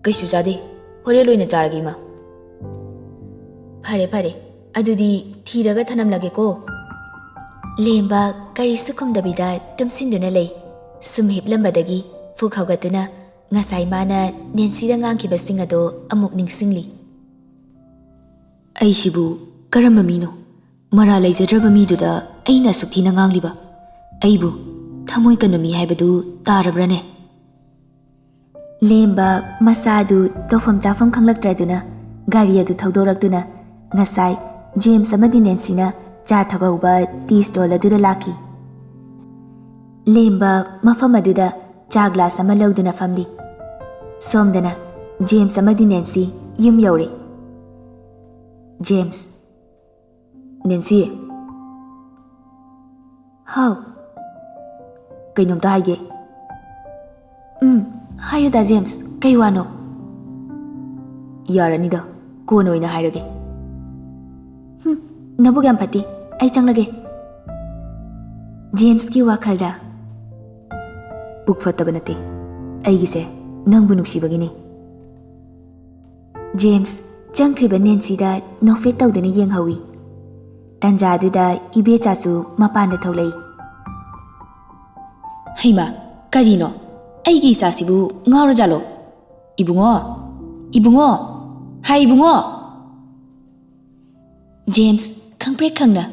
ꯀꯩꯁꯨ ꯆꯥꯗꯦ꯫ ꯍꯣꯔꯦꯟ ꯑꯣꯏꯅ ꯆꯥꯔꯒꯦ, ꯏꯃꯥ꯫ ꯐꯔꯦ, ꯐꯔꯦ꯫ ꯑꯗꯨꯗꯤ ꯊꯤꯔꯒ ꯊꯅꯝꯂꯒꯦꯀꯣ꯫ ꯂꯦꯝꯕ ꯀꯔꯤꯁꯨ ꯈꯨꯝꯗꯕꯤꯗ ꯇꯨꯝꯁꯤꯟꯗꯨꯅ ꯂꯩ꯫ ꯁꯨꯝ ꯍꯤꯞꯂꯝꯕꯗꯒꯤ ꯐꯨꯛ ꯍꯧꯒꯠꯇꯨꯅ ꯉꯁꯥꯏ ꯃꯥꯅ ꯅꯦꯟꯁꯤꯗ ꯉꯥꯡꯈꯤꯕꯁꯤꯡ ꯑꯗꯣ ꯑꯃꯨꯛ ꯅꯤꯡꯁꯤꯡꯂꯤ꯫ ꯑꯩꯁꯤꯕꯨ ꯀꯔꯝꯕ ꯃꯤꯅꯣ? ꯃꯔꯥ ꯂꯩꯖꯗ꯭ꯔꯕ ꯃꯤꯗꯨꯗ ꯑꯩꯅ ꯑꯁꯨꯛ ꯊꯤꯅ ꯉꯥꯡꯂꯤꯕ? ꯑꯩꯕꯨ ꯊꯃꯣꯏ ꯀꯟꯕ ꯃꯤ ꯍꯥꯏꯕꯗꯨ ꯇꯥꯔꯕ꯭ꯔꯅꯦ? ꯂꯦꯝꯕ ꯃꯁꯥ ꯑꯗꯨ ꯇꯧꯐꯝ ꯆꯥꯐꯝ ꯈꯪꯂꯛꯇ꯭ꯔꯗꯨꯅ ꯒꯥꯔꯤ ꯑꯗꯨ ꯊꯧꯗꯣꯔꯛꯇꯨꯅ ꯉꯁꯥꯏ ꯖꯦꯝꯁ ꯑꯃꯗꯤ ꯅꯦꯟꯁꯤꯅ ꯆꯥ ꯊꯛꯍꯧꯕ ꯇꯤ ꯁ꯭ꯇꯣꯜ ꯑꯗꯨꯗ ꯂꯥꯛꯈꯤ꯫ ꯂꯦꯝꯕ ꯃꯐꯝ ꯑꯗꯨꯗ ꯆꯥ ꯒ꯭ꯂꯥꯁ ꯑꯃ ꯂꯧꯗꯨꯅ ꯐꯝꯂꯤ꯫ ꯁꯣꯝꯗꯅ ꯖꯦꯝꯁ ꯑꯃꯗꯤ ꯅꯦꯟꯁꯤ ꯌꯨꯝ ꯌꯧꯔꯦ꯫ ꯖꯦꯝꯁ꯫ ꯅꯦꯟꯁꯤ꯫ ꯍꯥꯎ꯫ ꯀꯩꯅꯣꯝꯇ ꯍꯥꯏꯒꯦ꯫ ꯎꯝ, ꯍꯥꯏꯌꯨꯗ ꯖꯦꯝꯁ, ꯀꯩ ꯋꯥꯅꯣ? ꯌꯥꯔꯅꯤꯗ, ꯀꯣꯟꯅ ꯑꯣꯏꯅ ꯍꯥꯏꯔꯒꯦ꯫ ꯍꯨꯝ, ꯅꯕꯨꯛ ꯌꯥꯝ ꯐꯠꯇꯦ, ꯑꯩ ꯆꯪꯂꯒꯦ꯫ ꯖꯦꯝꯁꯀꯤ ꯋꯥꯈꯜꯗ, "ꯄꯨꯛ ꯐꯠꯇꯕ ꯅꯠꯇꯦ, ꯑꯩꯒꯤꯁꯦ ꯅꯪꯕꯨ ꯅꯨꯡꯁꯤꯕꯒꯤꯅꯤ"꯫ ꯖꯦꯝꯁ ꯆꯪꯈ꯭ꯔꯤꯕ ꯅꯦꯟꯁꯤꯗ ꯅꯣꯛꯐꯦꯠ ꯇꯧꯗꯨꯅ ꯌꯦꯡꯍꯧꯏ꯫ ꯇꯥꯟꯖꯥꯗꯨꯗ ꯏꯕꯦꯆꯥꯁꯨ ꯃꯄꯥꯟꯗ ꯊꯣꯛꯂꯛꯏ꯫ "ꯍꯩꯃꯥ, ꯀꯔꯤꯅꯣ? ꯑꯩꯒꯤ ꯏꯆꯥꯁꯤꯕꯨ ꯉꯥꯎꯔꯖꯥꯠꯂꯣ? ꯏꯕꯨꯡꯉꯣ, ꯏꯕꯨꯡꯉꯣ, ꯍꯥꯏ ꯏꯕꯨꯡꯉꯣ!" ꯖꯦꯝꯁ ꯈꯪꯄ꯭ꯔꯦꯛ ꯈꯪꯅ,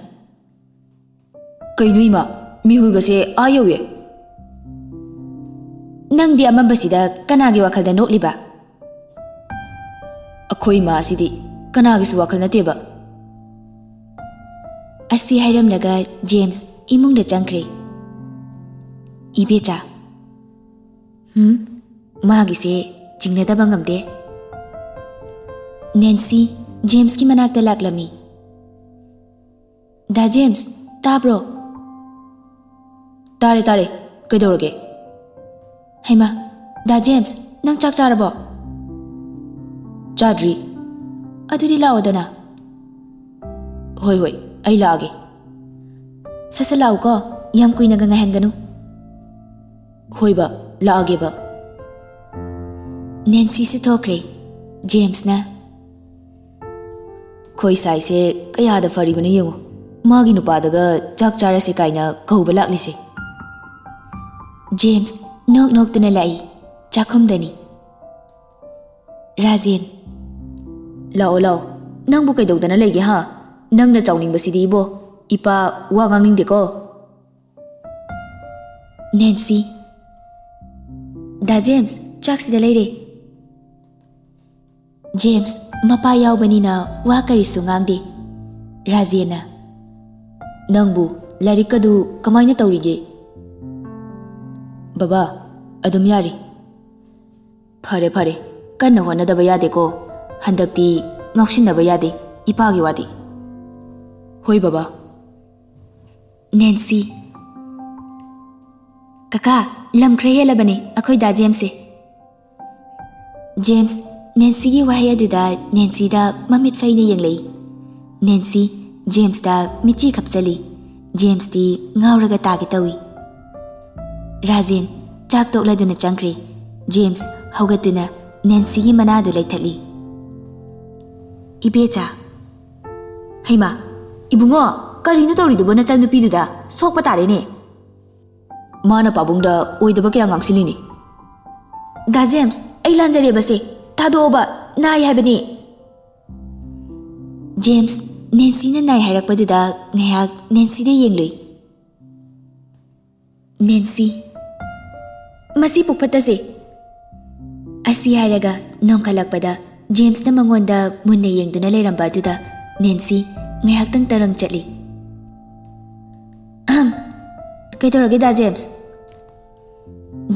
"ꯀꯩꯅꯣ ꯏꯃꯥ, ꯃꯤꯍꯨꯜꯒꯁꯦ ꯑꯥ ꯌꯧꯋꯦ!" "ꯅꯪꯗꯤ ꯑꯃꯝꯕꯁꯤꯗ ꯀꯅꯥꯒꯤ ꯋꯥꯈꯜꯗ ꯅꯣꯛꯂꯤꯕ?" "ꯑꯩꯈꯣꯏ ꯏꯃꯥ ꯑꯁꯤꯗꯤ ꯀꯅꯥꯒꯤꯁꯨ ꯋꯥꯈꯜ ꯅꯠꯇꯦꯕ"꯫ ꯑꯁꯤ ꯍꯥꯏꯔꯝꯂꯒ ꯖꯦꯝꯁ ꯏꯃꯨꯡꯗ ꯆꯪꯈ꯭ꯔꯦ꯫ ꯏꯕꯦꯆꯥ, "ꯍꯨꯝ, ꯃꯥꯒꯤꯁꯦ ꯆꯤꯡꯅꯗꯕ ꯉꯝꯗꯦ"꯫ ꯅꯦꯟꯁꯤ ꯖꯦꯝꯁꯀꯤ ꯃꯅꯥꯛꯇ ꯂꯥꯛꯂꯝꯃꯤ꯫ "ꯗꯥ ꯖꯦꯝꯁ, ꯇꯥꯕ꯭ꯔꯣ?" "ꯇꯥꯔꯦ, ꯇꯥꯔꯦ꯫ ꯀꯩꯗꯧꯔꯒꯦ?" "ꯍꯩꯃꯥ, ꯗꯥ ꯖꯦꯝꯁ, ꯅꯪ ꯆꯥꯛ ꯆꯥꯔꯕꯣ?" "ꯆꯥꯗ꯭ꯔꯤ"꯫ "ꯑꯗꯨꯗꯤ ꯂꯥꯛꯑꯣꯗꯅ"꯫ "ꯍꯣꯏ, ꯍꯣꯏ, ꯑꯩ ꯂꯥꯛꯑꯒꯦ"꯫ "ꯁꯠ ꯁꯠ ꯂꯥꯛꯎꯀꯣ, ꯌꯥꯝ ꯀꯨꯏꯅꯒ ꯉꯥꯏꯍꯟꯒꯅꯨ"꯫ "ꯍꯣꯏꯕ, ꯂꯥꯛꯑꯒꯦꯕ"꯫ ꯅꯦꯟꯁꯤꯁꯨ ꯊꯣꯛꯈ꯭ꯔꯦ꯫ ꯖꯦꯝꯁꯅ, "ꯈꯣꯏ ꯁꯥꯏꯁꯦ ꯀꯌꯥꯗ ꯐꯔꯤꯕꯅꯣ ꯌꯦꯡꯉꯨ, ꯃꯥꯒꯤ ꯅꯨꯄꯥꯗꯒ ꯆꯥꯛ ꯆꯥꯔꯁꯦ ꯀꯥꯏꯅ ꯀꯧꯕ ꯂꯥꯛꯂꯤꯁꯦ"꯫ ꯖꯦꯝꯁ ꯅꯣꯛ ꯅꯣꯛꯇꯨꯅ ꯂꯥꯛꯏ꯫ ꯆꯥꯛꯈꯨꯝꯗꯅꯤ꯫ ꯔꯥꯖꯦꯟ, "ꯂꯥꯛꯑꯣ, ꯂꯥꯛꯑꯣ꯫ ꯅꯪꯕꯨ ꯀꯩꯗꯧꯗꯅ ꯂꯩꯒꯦ, ꯍꯥ? ꯅꯪꯅ ꯆꯥꯎꯅꯤꯡꯕꯁꯤꯗꯤ ꯏꯕꯣ, ꯏꯄꯥ ꯋꯥ ꯉꯥꯡꯅꯤꯡꯗꯦꯀꯣ"꯫ ꯅꯦꯟꯁꯤ, "ꯗꯥ ꯖꯦꯝꯁ, ꯆꯥꯛꯁꯤꯗ ꯂꯩꯔꯦ"꯫ ꯖꯦꯝꯁ ꯃꯄꯥ ꯌꯥꯎꯕꯅꯤꯅ ꯋꯥ ꯀꯔꯤꯁꯨ ꯉꯥꯡꯗꯦ꯫ ꯔꯥꯖꯦꯟꯅ, "ꯅꯪꯕꯨ ꯂꯥꯏꯔꯤꯛꯀꯗꯨ ꯀꯃꯥꯏꯅ ꯇꯧꯔꯤꯒꯦ?" "ꯕꯕꯥ, ꯑꯗꯨꯝ ꯌꯥꯔꯤ"꯫ "ꯐꯔꯦ, ꯐꯔꯦ, ꯀꯟꯅ ꯍꯣꯠꯅꯗꯕ ꯌꯥꯗꯦꯀꯣ꯫ ꯍꯟꯗꯛꯇꯤ ꯉꯥꯎꯁꯤꯟꯅꯕ ꯌꯥꯗꯦ, ꯏꯄꯥꯒꯤ ꯋꯥꯗꯤ"꯫ "ꯍꯣꯏ ꯕꯕꯥ"꯫ ꯅꯦꯟꯁꯤ, "ꯀꯀꯥ, ꯂꯝ ꯈꯔ ꯍꯦꯜꯂꯕꯅꯤ ꯑꯩꯈꯣꯏ ꯗꯥ ꯖꯦꯝꯁꯁꯦ"꯫ ꯖꯦꯝꯁ ꯅꯦꯟꯁꯤꯒꯤ ꯋꯥꯍꯩ ꯑꯗꯨꯗ ꯅꯦꯟꯁꯤꯗ ꯃꯃꯤꯠ ꯐꯩꯅ ꯌꯦꯡꯂꯛꯏ꯫ ꯅꯦꯟꯁꯤ ꯖꯦꯝꯁꯇ ꯃꯤꯠꯆꯤ ꯈꯞꯆꯜꯂꯤ꯫ ꯖꯦꯝꯁꯇꯤ ꯉꯥꯎꯔꯒ ꯇꯥꯒꯦ ꯇꯧꯏ꯫ ꯔꯥꯖꯦꯟ ꯆꯥꯛ ꯇꯣꯛꯂꯗꯨꯅ ꯆꯪꯈ꯭ꯔꯦ꯫ ꯖꯦꯝꯁ ꯍꯧꯒꯠꯇꯨꯅ ꯅꯦꯟꯁꯤꯒꯤ ꯃꯅꯥꯗꯨ ꯂꯩꯊꯠꯂꯤ꯫ "ꯏꯕꯦꯆꯥ!" "ꯍꯩꯃꯥ, ꯏꯕꯨꯡꯉꯣ, ꯀꯔꯤꯅꯣ ꯇꯧꯔꯤꯗꯨꯕꯣ ꯅꯆꯟꯅꯨꯄꯤꯗꯨꯗ? ꯁꯣꯛꯄ ꯇꯥꯔꯦꯅꯦ!" "ꯃꯥꯅ ꯄꯥꯕꯨꯡꯗ ꯑꯣꯏꯗꯕ ꯀꯌꯥ ꯉꯥꯡꯁꯤꯜꯂꯤꯅꯤ꯫" "ꯗꯥ ꯖꯦꯝꯁ, ꯑꯩ ꯂꯥꯟꯖꯔꯦꯕꯁꯦ꯫ ꯊꯥꯗꯣꯛꯑꯣꯕ, ꯅꯥꯏ ꯍꯥꯏꯕꯅꯤ꯫" ꯖꯦꯝꯁ ꯅꯦꯟꯁꯤꯅ ꯅꯥꯏ ꯍꯥꯏꯔꯛꯄꯗꯨꯗ ꯉꯥꯏꯍꯥꯛ ꯅꯦꯟꯁꯤꯗ ꯌꯦꯡꯂꯨꯏ꯫ "ꯅꯦꯟꯁꯤ, ꯃꯁꯤ ꯄꯨꯛꯐꯠꯇꯁꯦ!" ꯑꯁꯤ ꯍꯥꯏꯔꯒ ꯅꯣꯡꯈꯠꯂꯛꯄꯗ ꯖꯦꯝꯁꯅ ꯃꯉꯣꯟꯗ ꯃꯨꯟꯅ ꯌꯦꯡꯗꯨꯅ ꯂꯩꯔꯝꯕ ꯑꯗꯨꯗ ꯅꯦꯟꯁꯤ ꯉꯥꯏꯍꯥꯛꯇꯪ ꯇꯔꯪ ꯆꯠꯂꯤ꯫ "ꯑꯍꯝ, ꯀꯩꯗꯧꯔꯒꯦ ꯗꯥ ꯖꯦꯝꯁ?"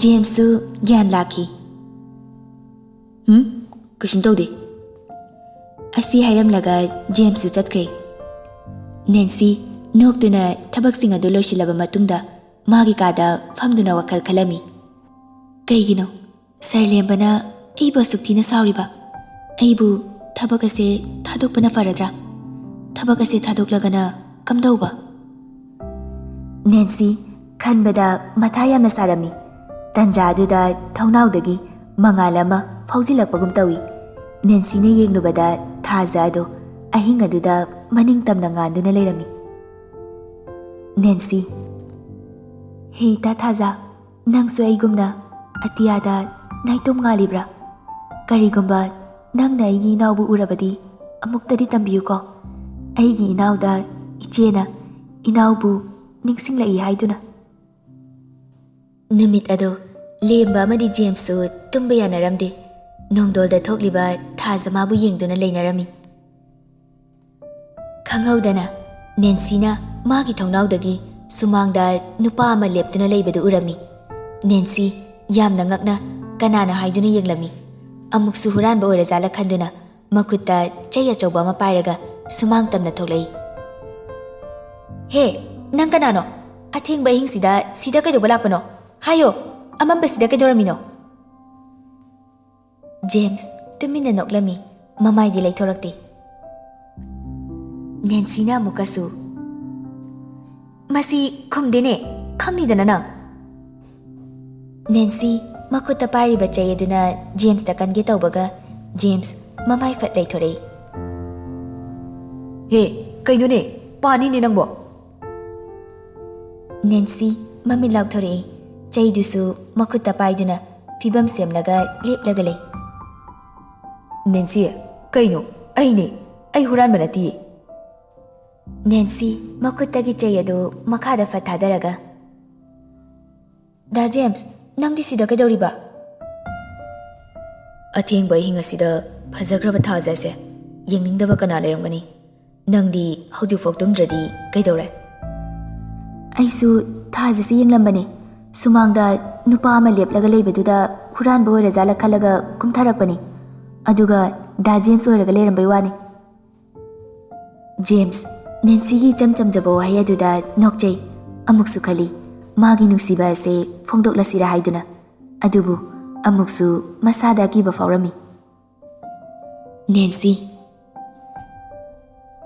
ꯖꯦꯝꯁꯁꯨ ꯒ꯭ꯌꯥꯟ ꯂꯥꯛꯈꯤ꯫ "ꯍꯨꯝ, ꯀꯩꯁꯨꯝ ꯇꯧꯗꯦ꯫" ꯑꯁꯤ ꯍꯥꯏꯔꯝꯂꯒ ꯖꯦꯝꯁꯁꯨ ꯆꯠꯈ꯭ꯔꯦ꯫ ꯅꯦꯟꯁꯤ ꯅꯣꯛꯇꯨꯅ ꯊꯕꯛꯁꯤꯡ ꯑꯗꯨ ꯂꯣꯏꯁꯤꯜꯂꯕ ꯃꯇꯨꯡꯗ ꯃꯥꯒꯤ ꯀꯥꯗ ꯐꯝꯗꯨꯅ ꯋꯥꯈꯜ ꯈꯜꯂꯝꯃꯤ꯫ "ꯀꯩꯒꯤꯅꯣ ꯁꯥꯔ ꯂꯦꯝꯕꯅ ꯑꯩꯕꯨ ꯑꯁꯨꯛ ꯊꯤꯅ ꯁꯥꯎꯔꯤꯕ? ꯑꯩꯕꯨ ꯊꯕꯛ ꯑꯁꯦ ꯊꯥꯗꯣꯛꯄꯅ ꯐꯔꯗ꯭ꯔꯥ? ꯊꯕꯛ ꯑꯁꯦ ꯊꯥꯗꯣꯛꯂꯒꯅ ꯀꯝꯗꯧꯕ?" ꯅꯦꯟꯁꯤ ꯈꯟꯕꯗ ꯃꯊꯥ ꯌꯥꯝꯅ ꯁꯥꯔꯝꯃꯤ꯫ ꯇꯟꯖꯥ ꯑꯗꯨꯗ ꯊꯣꯡꯅꯥꯎꯗꯒꯤ ꯃꯉꯥꯜ ꯑꯃ ꯐꯥꯎꯖꯤꯜꯂꯛꯄꯒꯨꯝ ꯇꯧꯏ꯫ ꯅꯦꯟꯁꯤꯅ ꯌꯦꯡꯂꯨꯕꯗ ꯊꯥꯖ ꯑꯗꯨ ꯑꯍꯤꯡ ꯑꯗꯨꯗ ꯃꯅꯤꯡ ꯇꯝꯅ ꯉꯥꯟꯗꯨꯅ ꯂꯩꯔꯝꯃꯤ꯫ ꯅꯦꯟꯁꯤ, "ꯍꯦ ꯏꯇꯥ ꯊꯥꯖ, ꯅꯪꯁꯨ ꯑꯩꯒꯨꯝꯅ ꯑꯇꯤꯌꯥꯗ ꯅꯥꯏꯇꯣꯝ ꯉꯥꯜꯂꯤꯕ꯭ꯔꯥ? ꯀꯔꯤꯒꯨꯝꯕ ꯅꯪꯅ ꯑꯩꯒꯤ ꯏꯅꯥꯎꯕꯨ ꯎꯔꯕꯗꯤ ꯑꯃꯨꯛꯇꯗꯤ ꯇꯝꯕꯤꯌꯨꯀꯣ꯫ ꯑꯩꯒꯤ ꯏꯅꯥꯎꯗ ꯏꯆꯦꯅ ꯏꯅꯥꯎꯕꯨ ꯅꯤꯡꯁꯤꯡꯂꯛꯏ ꯍꯥꯏꯗꯨꯅ꯫" ꯅꯨꯃꯤꯠ ꯑꯗꯨ ꯂꯦꯝꯕ ꯑꯃꯗꯤ ꯖꯦꯝꯁꯁꯨ ꯇꯨꯝꯕ ꯌꯥꯅꯔꯝꯗꯦ꯫ ꯅꯣꯡꯗꯣꯜꯗ ꯊꯣꯛꯂꯤꯕ ꯊꯥꯖ ꯃꯥꯕꯨ ꯌꯦꯡꯗꯨꯅ ꯂꯩꯅꯔꯝꯃꯤ꯫ ꯈꯪꯍꯧꯗꯅ ꯅꯦꯟꯁꯤꯅ ꯃꯥꯒꯤ ꯊꯣꯡꯅꯥꯎꯗꯒꯤ ꯁꯨꯃꯥꯡꯗ ꯅꯨꯄꯥ ꯑꯃ ꯂꯦꯞꯇꯨꯅ ꯂꯩꯕꯗꯨ ꯎꯔꯝꯃꯤ꯫ ꯅꯦꯟꯁꯤ ꯌꯥꯝꯅ ꯉꯛꯅ ꯀꯅꯥꯅꯣ ꯍꯥꯏꯗꯨꯅ ꯌꯦꯡꯂꯝꯃꯤ꯫ ꯑꯃꯨꯛꯁꯨ ꯍꯨꯔꯥꯟꯕ ꯑꯣꯏꯔꯖꯥꯠꯂ ꯈꯟꯗꯨꯅ ꯃꯈꯨꯠꯇ ꯆꯩ ꯑꯆꯧꯕ ꯑꯃ ꯄꯥꯏꯔꯒ ꯁꯨꯃꯥꯡ ꯇꯝꯅ ꯊꯣꯛꯂꯛꯏ꯫ "ꯍꯦ, ꯅꯪ ꯀꯅꯥꯅꯣ? ꯑꯊꯦꯡꯕ ꯑꯍꯤꯡꯁꯤꯗ ꯁꯤꯗ ꯀꯩꯗꯧꯕ ꯂꯥꯛꯄꯅꯣ? ꯍꯥꯏꯌꯣ, ꯑꯃꯝꯕꯁꯤꯗ ꯀꯩꯗꯧꯔꯝꯃꯤꯅꯣ?" ꯖꯦꯝꯁ ꯇꯨꯃꯤꯟꯅ ꯅꯣꯛꯂꯝꯃꯤ, ꯃꯃꯥꯏꯗꯤ ꯂꯩꯊꯣꯔꯛꯇꯦ꯫ ꯅꯦꯟꯁꯤꯅ ꯑꯃꯨꯛꯀꯁꯨ, "ꯃꯁꯤ ꯈꯨꯝꯗꯦꯅꯦ, ꯈꯪꯅꯤꯗꯅ ꯅꯪ?" ꯅꯦꯟꯁꯤ ꯃꯈꯨꯠꯇ ꯄꯥꯏꯔꯤꯕ ꯆꯩ ꯑꯗꯨꯅ ꯖꯦꯝꯁꯇ ꯀꯟꯒꯦ ꯇꯧꯕꯒ, ꯖꯦꯝꯁ ꯃꯃꯥꯏ ꯐꯠ ꯂꯩꯊꯣꯔꯛꯏ꯫ "ꯍꯦ, ꯀꯩꯅꯣꯅꯦ, ꯄꯥꯅꯤꯅꯦ ꯅꯪꯕꯣ?" ꯅꯦꯟꯁꯤ ꯃꯃꯤꯠ ꯂꯥꯎꯊꯣꯔꯛꯏ꯫ ꯆꯩꯗꯨꯁꯨ ꯃꯈꯨꯠꯇ ꯄꯥꯏꯗꯨꯅ ꯐꯤꯕꯝ ꯁꯦꯝꯂꯒ ꯂꯦꯞꯂꯒ ꯂꯩ꯫ "ꯅꯦꯟꯁꯤ, ꯀꯩꯅꯣ? ꯑꯩꯅꯦ, ꯑꯩ ꯍꯨꯔꯥꯟꯕ ꯅꯠꯇꯤꯌꯦ꯫" ꯅꯦꯟꯁꯤ ꯃꯈꯨꯠꯇꯒꯤ ꯆꯩ ꯑꯗꯨ ꯃꯈꯥꯗ ꯐꯠ ꯊꯥꯗꯔꯒ, "ꯗꯥ ꯖꯦꯝꯁ, ꯅꯪꯗꯤ ꯁꯤꯗ ꯀꯩꯗꯧꯔꯤꯕ?" "ꯑꯊꯦꯡꯕ ꯑꯍꯤꯡ ꯑꯁꯤꯗ ꯐꯖꯈ꯭ꯔꯕ ꯊꯥꯖ ꯑꯁꯦ ꯌꯦꯡꯅꯤꯡꯗꯕ ꯀꯅꯥ ꯂꯩꯔꯝꯒꯅꯤ? ꯅꯪꯗꯤ ꯍꯧꯖꯤꯛꯐꯥꯎ ꯇꯨꯝꯗ꯭ꯔꯗꯤ ꯀꯩꯗꯧꯔꯦ?" "ꯑꯩꯁꯨ ꯊꯥꯖ ꯑꯁꯤ ꯌꯦꯡꯂꯝꯕꯅꯤ꯫ ꯁꯨꯃꯥꯡꯗ ꯅꯨꯄꯥ ꯑꯃ ꯂꯦꯞꯂꯒ ꯂꯩꯕꯗꯨꯗ ꯍꯨꯔꯥꯟꯕ ꯑꯣꯏꯔꯖꯥꯠꯂ ꯈꯜꯂꯒ ꯀꯨꯝꯊꯔꯛꯄꯅꯤ꯫ ꯑꯗꯨꯒ ꯗꯥ ꯖꯦꯝꯁ ꯑꯣꯏꯔꯒ ꯂꯩꯔꯝꯕꯩ ꯋꯥꯅꯤ꯫" ꯖꯦꯝꯁ, ꯅꯦꯟꯁꯤꯒꯤ ꯏꯆꯝ ꯆꯝꯖꯕ ꯋꯥꯍꯩ ꯑꯗꯨꯗ ꯅꯣꯛꯆꯩ꯫ ꯑꯃꯨꯛꯁꯨ ꯈꯜꯂꯤ, ꯃꯥꯒꯤ ꯅꯨꯡꯁꯤꯕ ꯑꯁꯦ ꯐꯣꯡꯗꯣꯛꯂꯁꯤꯔꯥ ꯍꯥꯏꯗꯨꯅ꯫ ꯑꯗꯨꯕꯨ ꯑꯃꯨꯛꯁꯨ ꯃꯁꯥꯗ ꯑꯀꯤꯕ ꯐꯥꯎꯔꯝꯃꯤ꯫ ꯅꯦꯟꯁꯤ,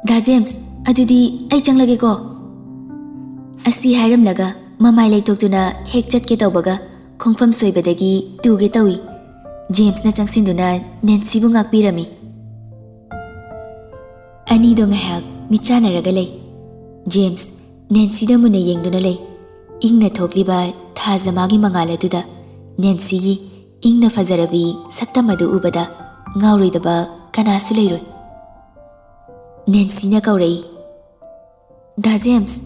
"ꯗꯥ ꯖꯦꯝꯁ, ꯑꯗꯨꯗꯤ ꯑꯩ ꯆꯪꯂꯒꯦꯀꯣ꯫" ꯑꯁꯤ ꯍꯥꯏꯔꯝꯂꯒ ꯃꯃꯥꯏ ꯂꯩꯊꯣꯛꯇꯨꯅ ꯍꯦꯛ ꯆꯠꯀꯦ ꯇꯧꯕꯒ ꯈꯣꯡꯐꯝ ꯁꯣꯏꯕꯗꯒꯤ ꯇꯨꯒꯦ ꯇꯧꯏ꯫ ꯖꯦꯝꯁꯅ ꯆꯪꯁꯤꯟꯗꯨꯅ ꯅꯦꯟꯁꯤꯕꯨ ꯉꯥꯛꯄꯤꯔꯝꯃꯤ꯫ ꯑꯅꯤꯗꯣ ꯉꯥꯏꯍꯥꯛ ꯃꯤꯠꯆꯥꯟꯅꯔꯒ ꯂꯩ꯫ ꯖꯦꯝꯁ ꯅꯦꯟꯁꯤꯗ ꯃꯨꯟꯅ ꯌꯦꯡꯗꯨꯅ ꯂꯩ꯫ ꯏꯪꯅ ꯊꯣꯛꯂꯤꯕ ꯊꯥꯖ ꯃꯥꯒꯤ ꯃꯉꯥꯜ ꯑꯗꯨꯗ ꯅꯦꯟꯁꯤꯒꯤ ꯏꯪꯅ ꯐꯖꯔꯕꯤ ꯁꯛꯇꯝ ꯑꯗꯨ ꯎꯕꯗ ꯉꯥꯎꯔꯣꯏꯗꯕ ꯀꯅꯥꯁꯨ ꯂꯩꯔꯣꯏ꯫ ꯅꯦꯟꯁꯤꯅ ꯀꯧꯔꯛꯏ, "ꯗꯥ ꯖꯦꯝꯁ!"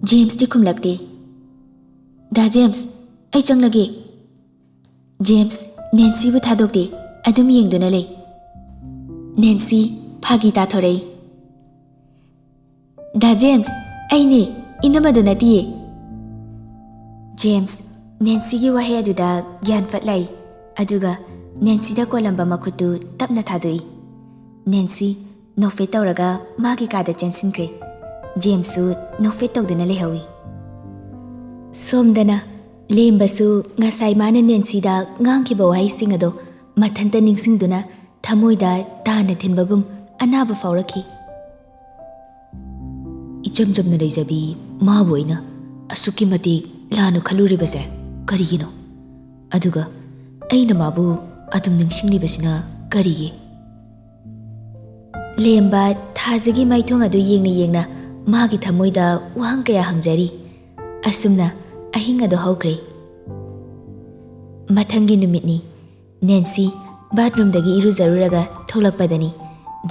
ꯖꯦꯝꯁꯇꯤ ꯈꯨꯝꯂꯛꯇꯦ꯫ "ꯗꯥ ꯖꯦꯝꯁ, ꯑꯩ ꯆꯪꯂꯒꯦ꯫" ꯖꯦꯝꯁ ꯅꯦꯟꯁꯤꯕꯨ ꯊꯥꯗꯣꯛꯇꯦ, ꯑꯗꯨꯝ ꯌꯦꯡꯗꯨꯅ ꯂꯩ꯫ ꯅꯦꯟꯁꯤ ꯐꯥꯒꯤ ꯇꯥꯊꯣꯔꯛꯏ꯫ "ꯗꯥ ꯖꯦꯝꯁ, ꯑꯩꯅꯦ, ꯏꯅꯝꯃꯗꯣ ꯅꯠꯇꯤꯌꯦ꯫" ꯖꯦꯝꯁ ꯅꯦꯟꯁꯤꯒꯤ ꯋꯥꯍꯩ ꯑꯗꯨꯗ ꯒ꯭ꯌꯥꯟ ꯐꯠ ꯂꯥꯛꯏ, ꯑꯗꯨꯒ ꯅꯦꯟꯁꯤꯗ ꯀꯣꯜꯂꯝꯕ ꯃꯈꯨꯠꯇꯨ ꯇꯞꯅ ꯊꯥꯗꯣꯛꯏ꯫ ꯅꯦꯟꯁꯤ ꯅꯣꯛꯐꯦꯠ ꯇꯧꯔꯒ ꯃꯥꯒꯤ ꯀꯥꯗ ꯆꯦꯟꯁꯤꯟꯈ꯭ꯔꯦ꯫ ꯖꯦꯝꯁꯁꯨ ꯅꯣꯛꯐꯦꯠ ꯇꯧꯗꯨꯅ ꯂꯩꯍꯧꯏ꯫ ꯁꯣꯝꯗꯅ ꯂꯦꯝꯕꯁꯨ ꯉꯁꯥꯏ ꯃꯥꯅ ꯅꯦꯟꯁꯤꯗ ꯉꯥꯡꯈꯤꯕ ꯋꯥꯍꯩꯁꯤꯡ ꯑꯗꯣ ꯃꯊꯟꯇ ꯅꯤꯡꯁꯤꯡꯗꯨꯅ ꯊꯃꯣꯏꯗ ꯇꯥꯅ ꯊꯤꯟꯕꯒꯨꯝ ꯑꯅꯥꯕ ꯐꯥꯎꯔꯛꯈꯤ꯫ ꯏꯆꯝ ꯆꯝꯅ ꯂꯩꯖꯕꯤ ꯃꯥꯕꯨ ꯑꯩꯅ ꯑꯁꯨꯛꯀꯤ ꯃꯇꯤꯛ ꯂꯥꯟꯅ ꯈꯜꯂꯨꯔꯤꯕꯁꯦ ꯀꯔꯤꯒꯤꯅꯣ? ꯑꯗꯨꯒ ꯑꯩꯅ ꯃꯥꯕꯨ ꯑꯗꯨꯝ ꯅꯤꯡꯁꯤꯡꯂꯤꯕꯁꯤꯅ ꯀꯔꯤꯒꯤ? ꯂꯦꯝꯕ ꯊꯥꯖꯒꯤ ꯃꯥꯏꯊꯣꯡ ꯑꯗꯨ ꯌꯦꯡꯅ ꯌꯦꯡꯅ ꯃꯥꯒꯤ ꯊꯃꯣꯏꯗ ꯋꯥꯍꯪ ꯀꯌꯥ ꯍꯪꯖꯔꯤ꯫ ꯑꯁꯨꯝꯅ ꯑꯍꯤꯡ ꯑꯗꯨ ꯍꯧꯈ꯭ꯔꯦ꯫ ꯃꯊꯪꯒꯤ ꯅꯨꯃꯤꯠꯅꯤ꯫ ꯅꯦꯟꯁꯤ ꯕꯥꯠꯔꯨꯝꯗꯒꯤ ꯏꯔꯨꯖꯔꯨꯔꯒ ꯊꯣꯛꯂꯛꯄꯗꯅꯤ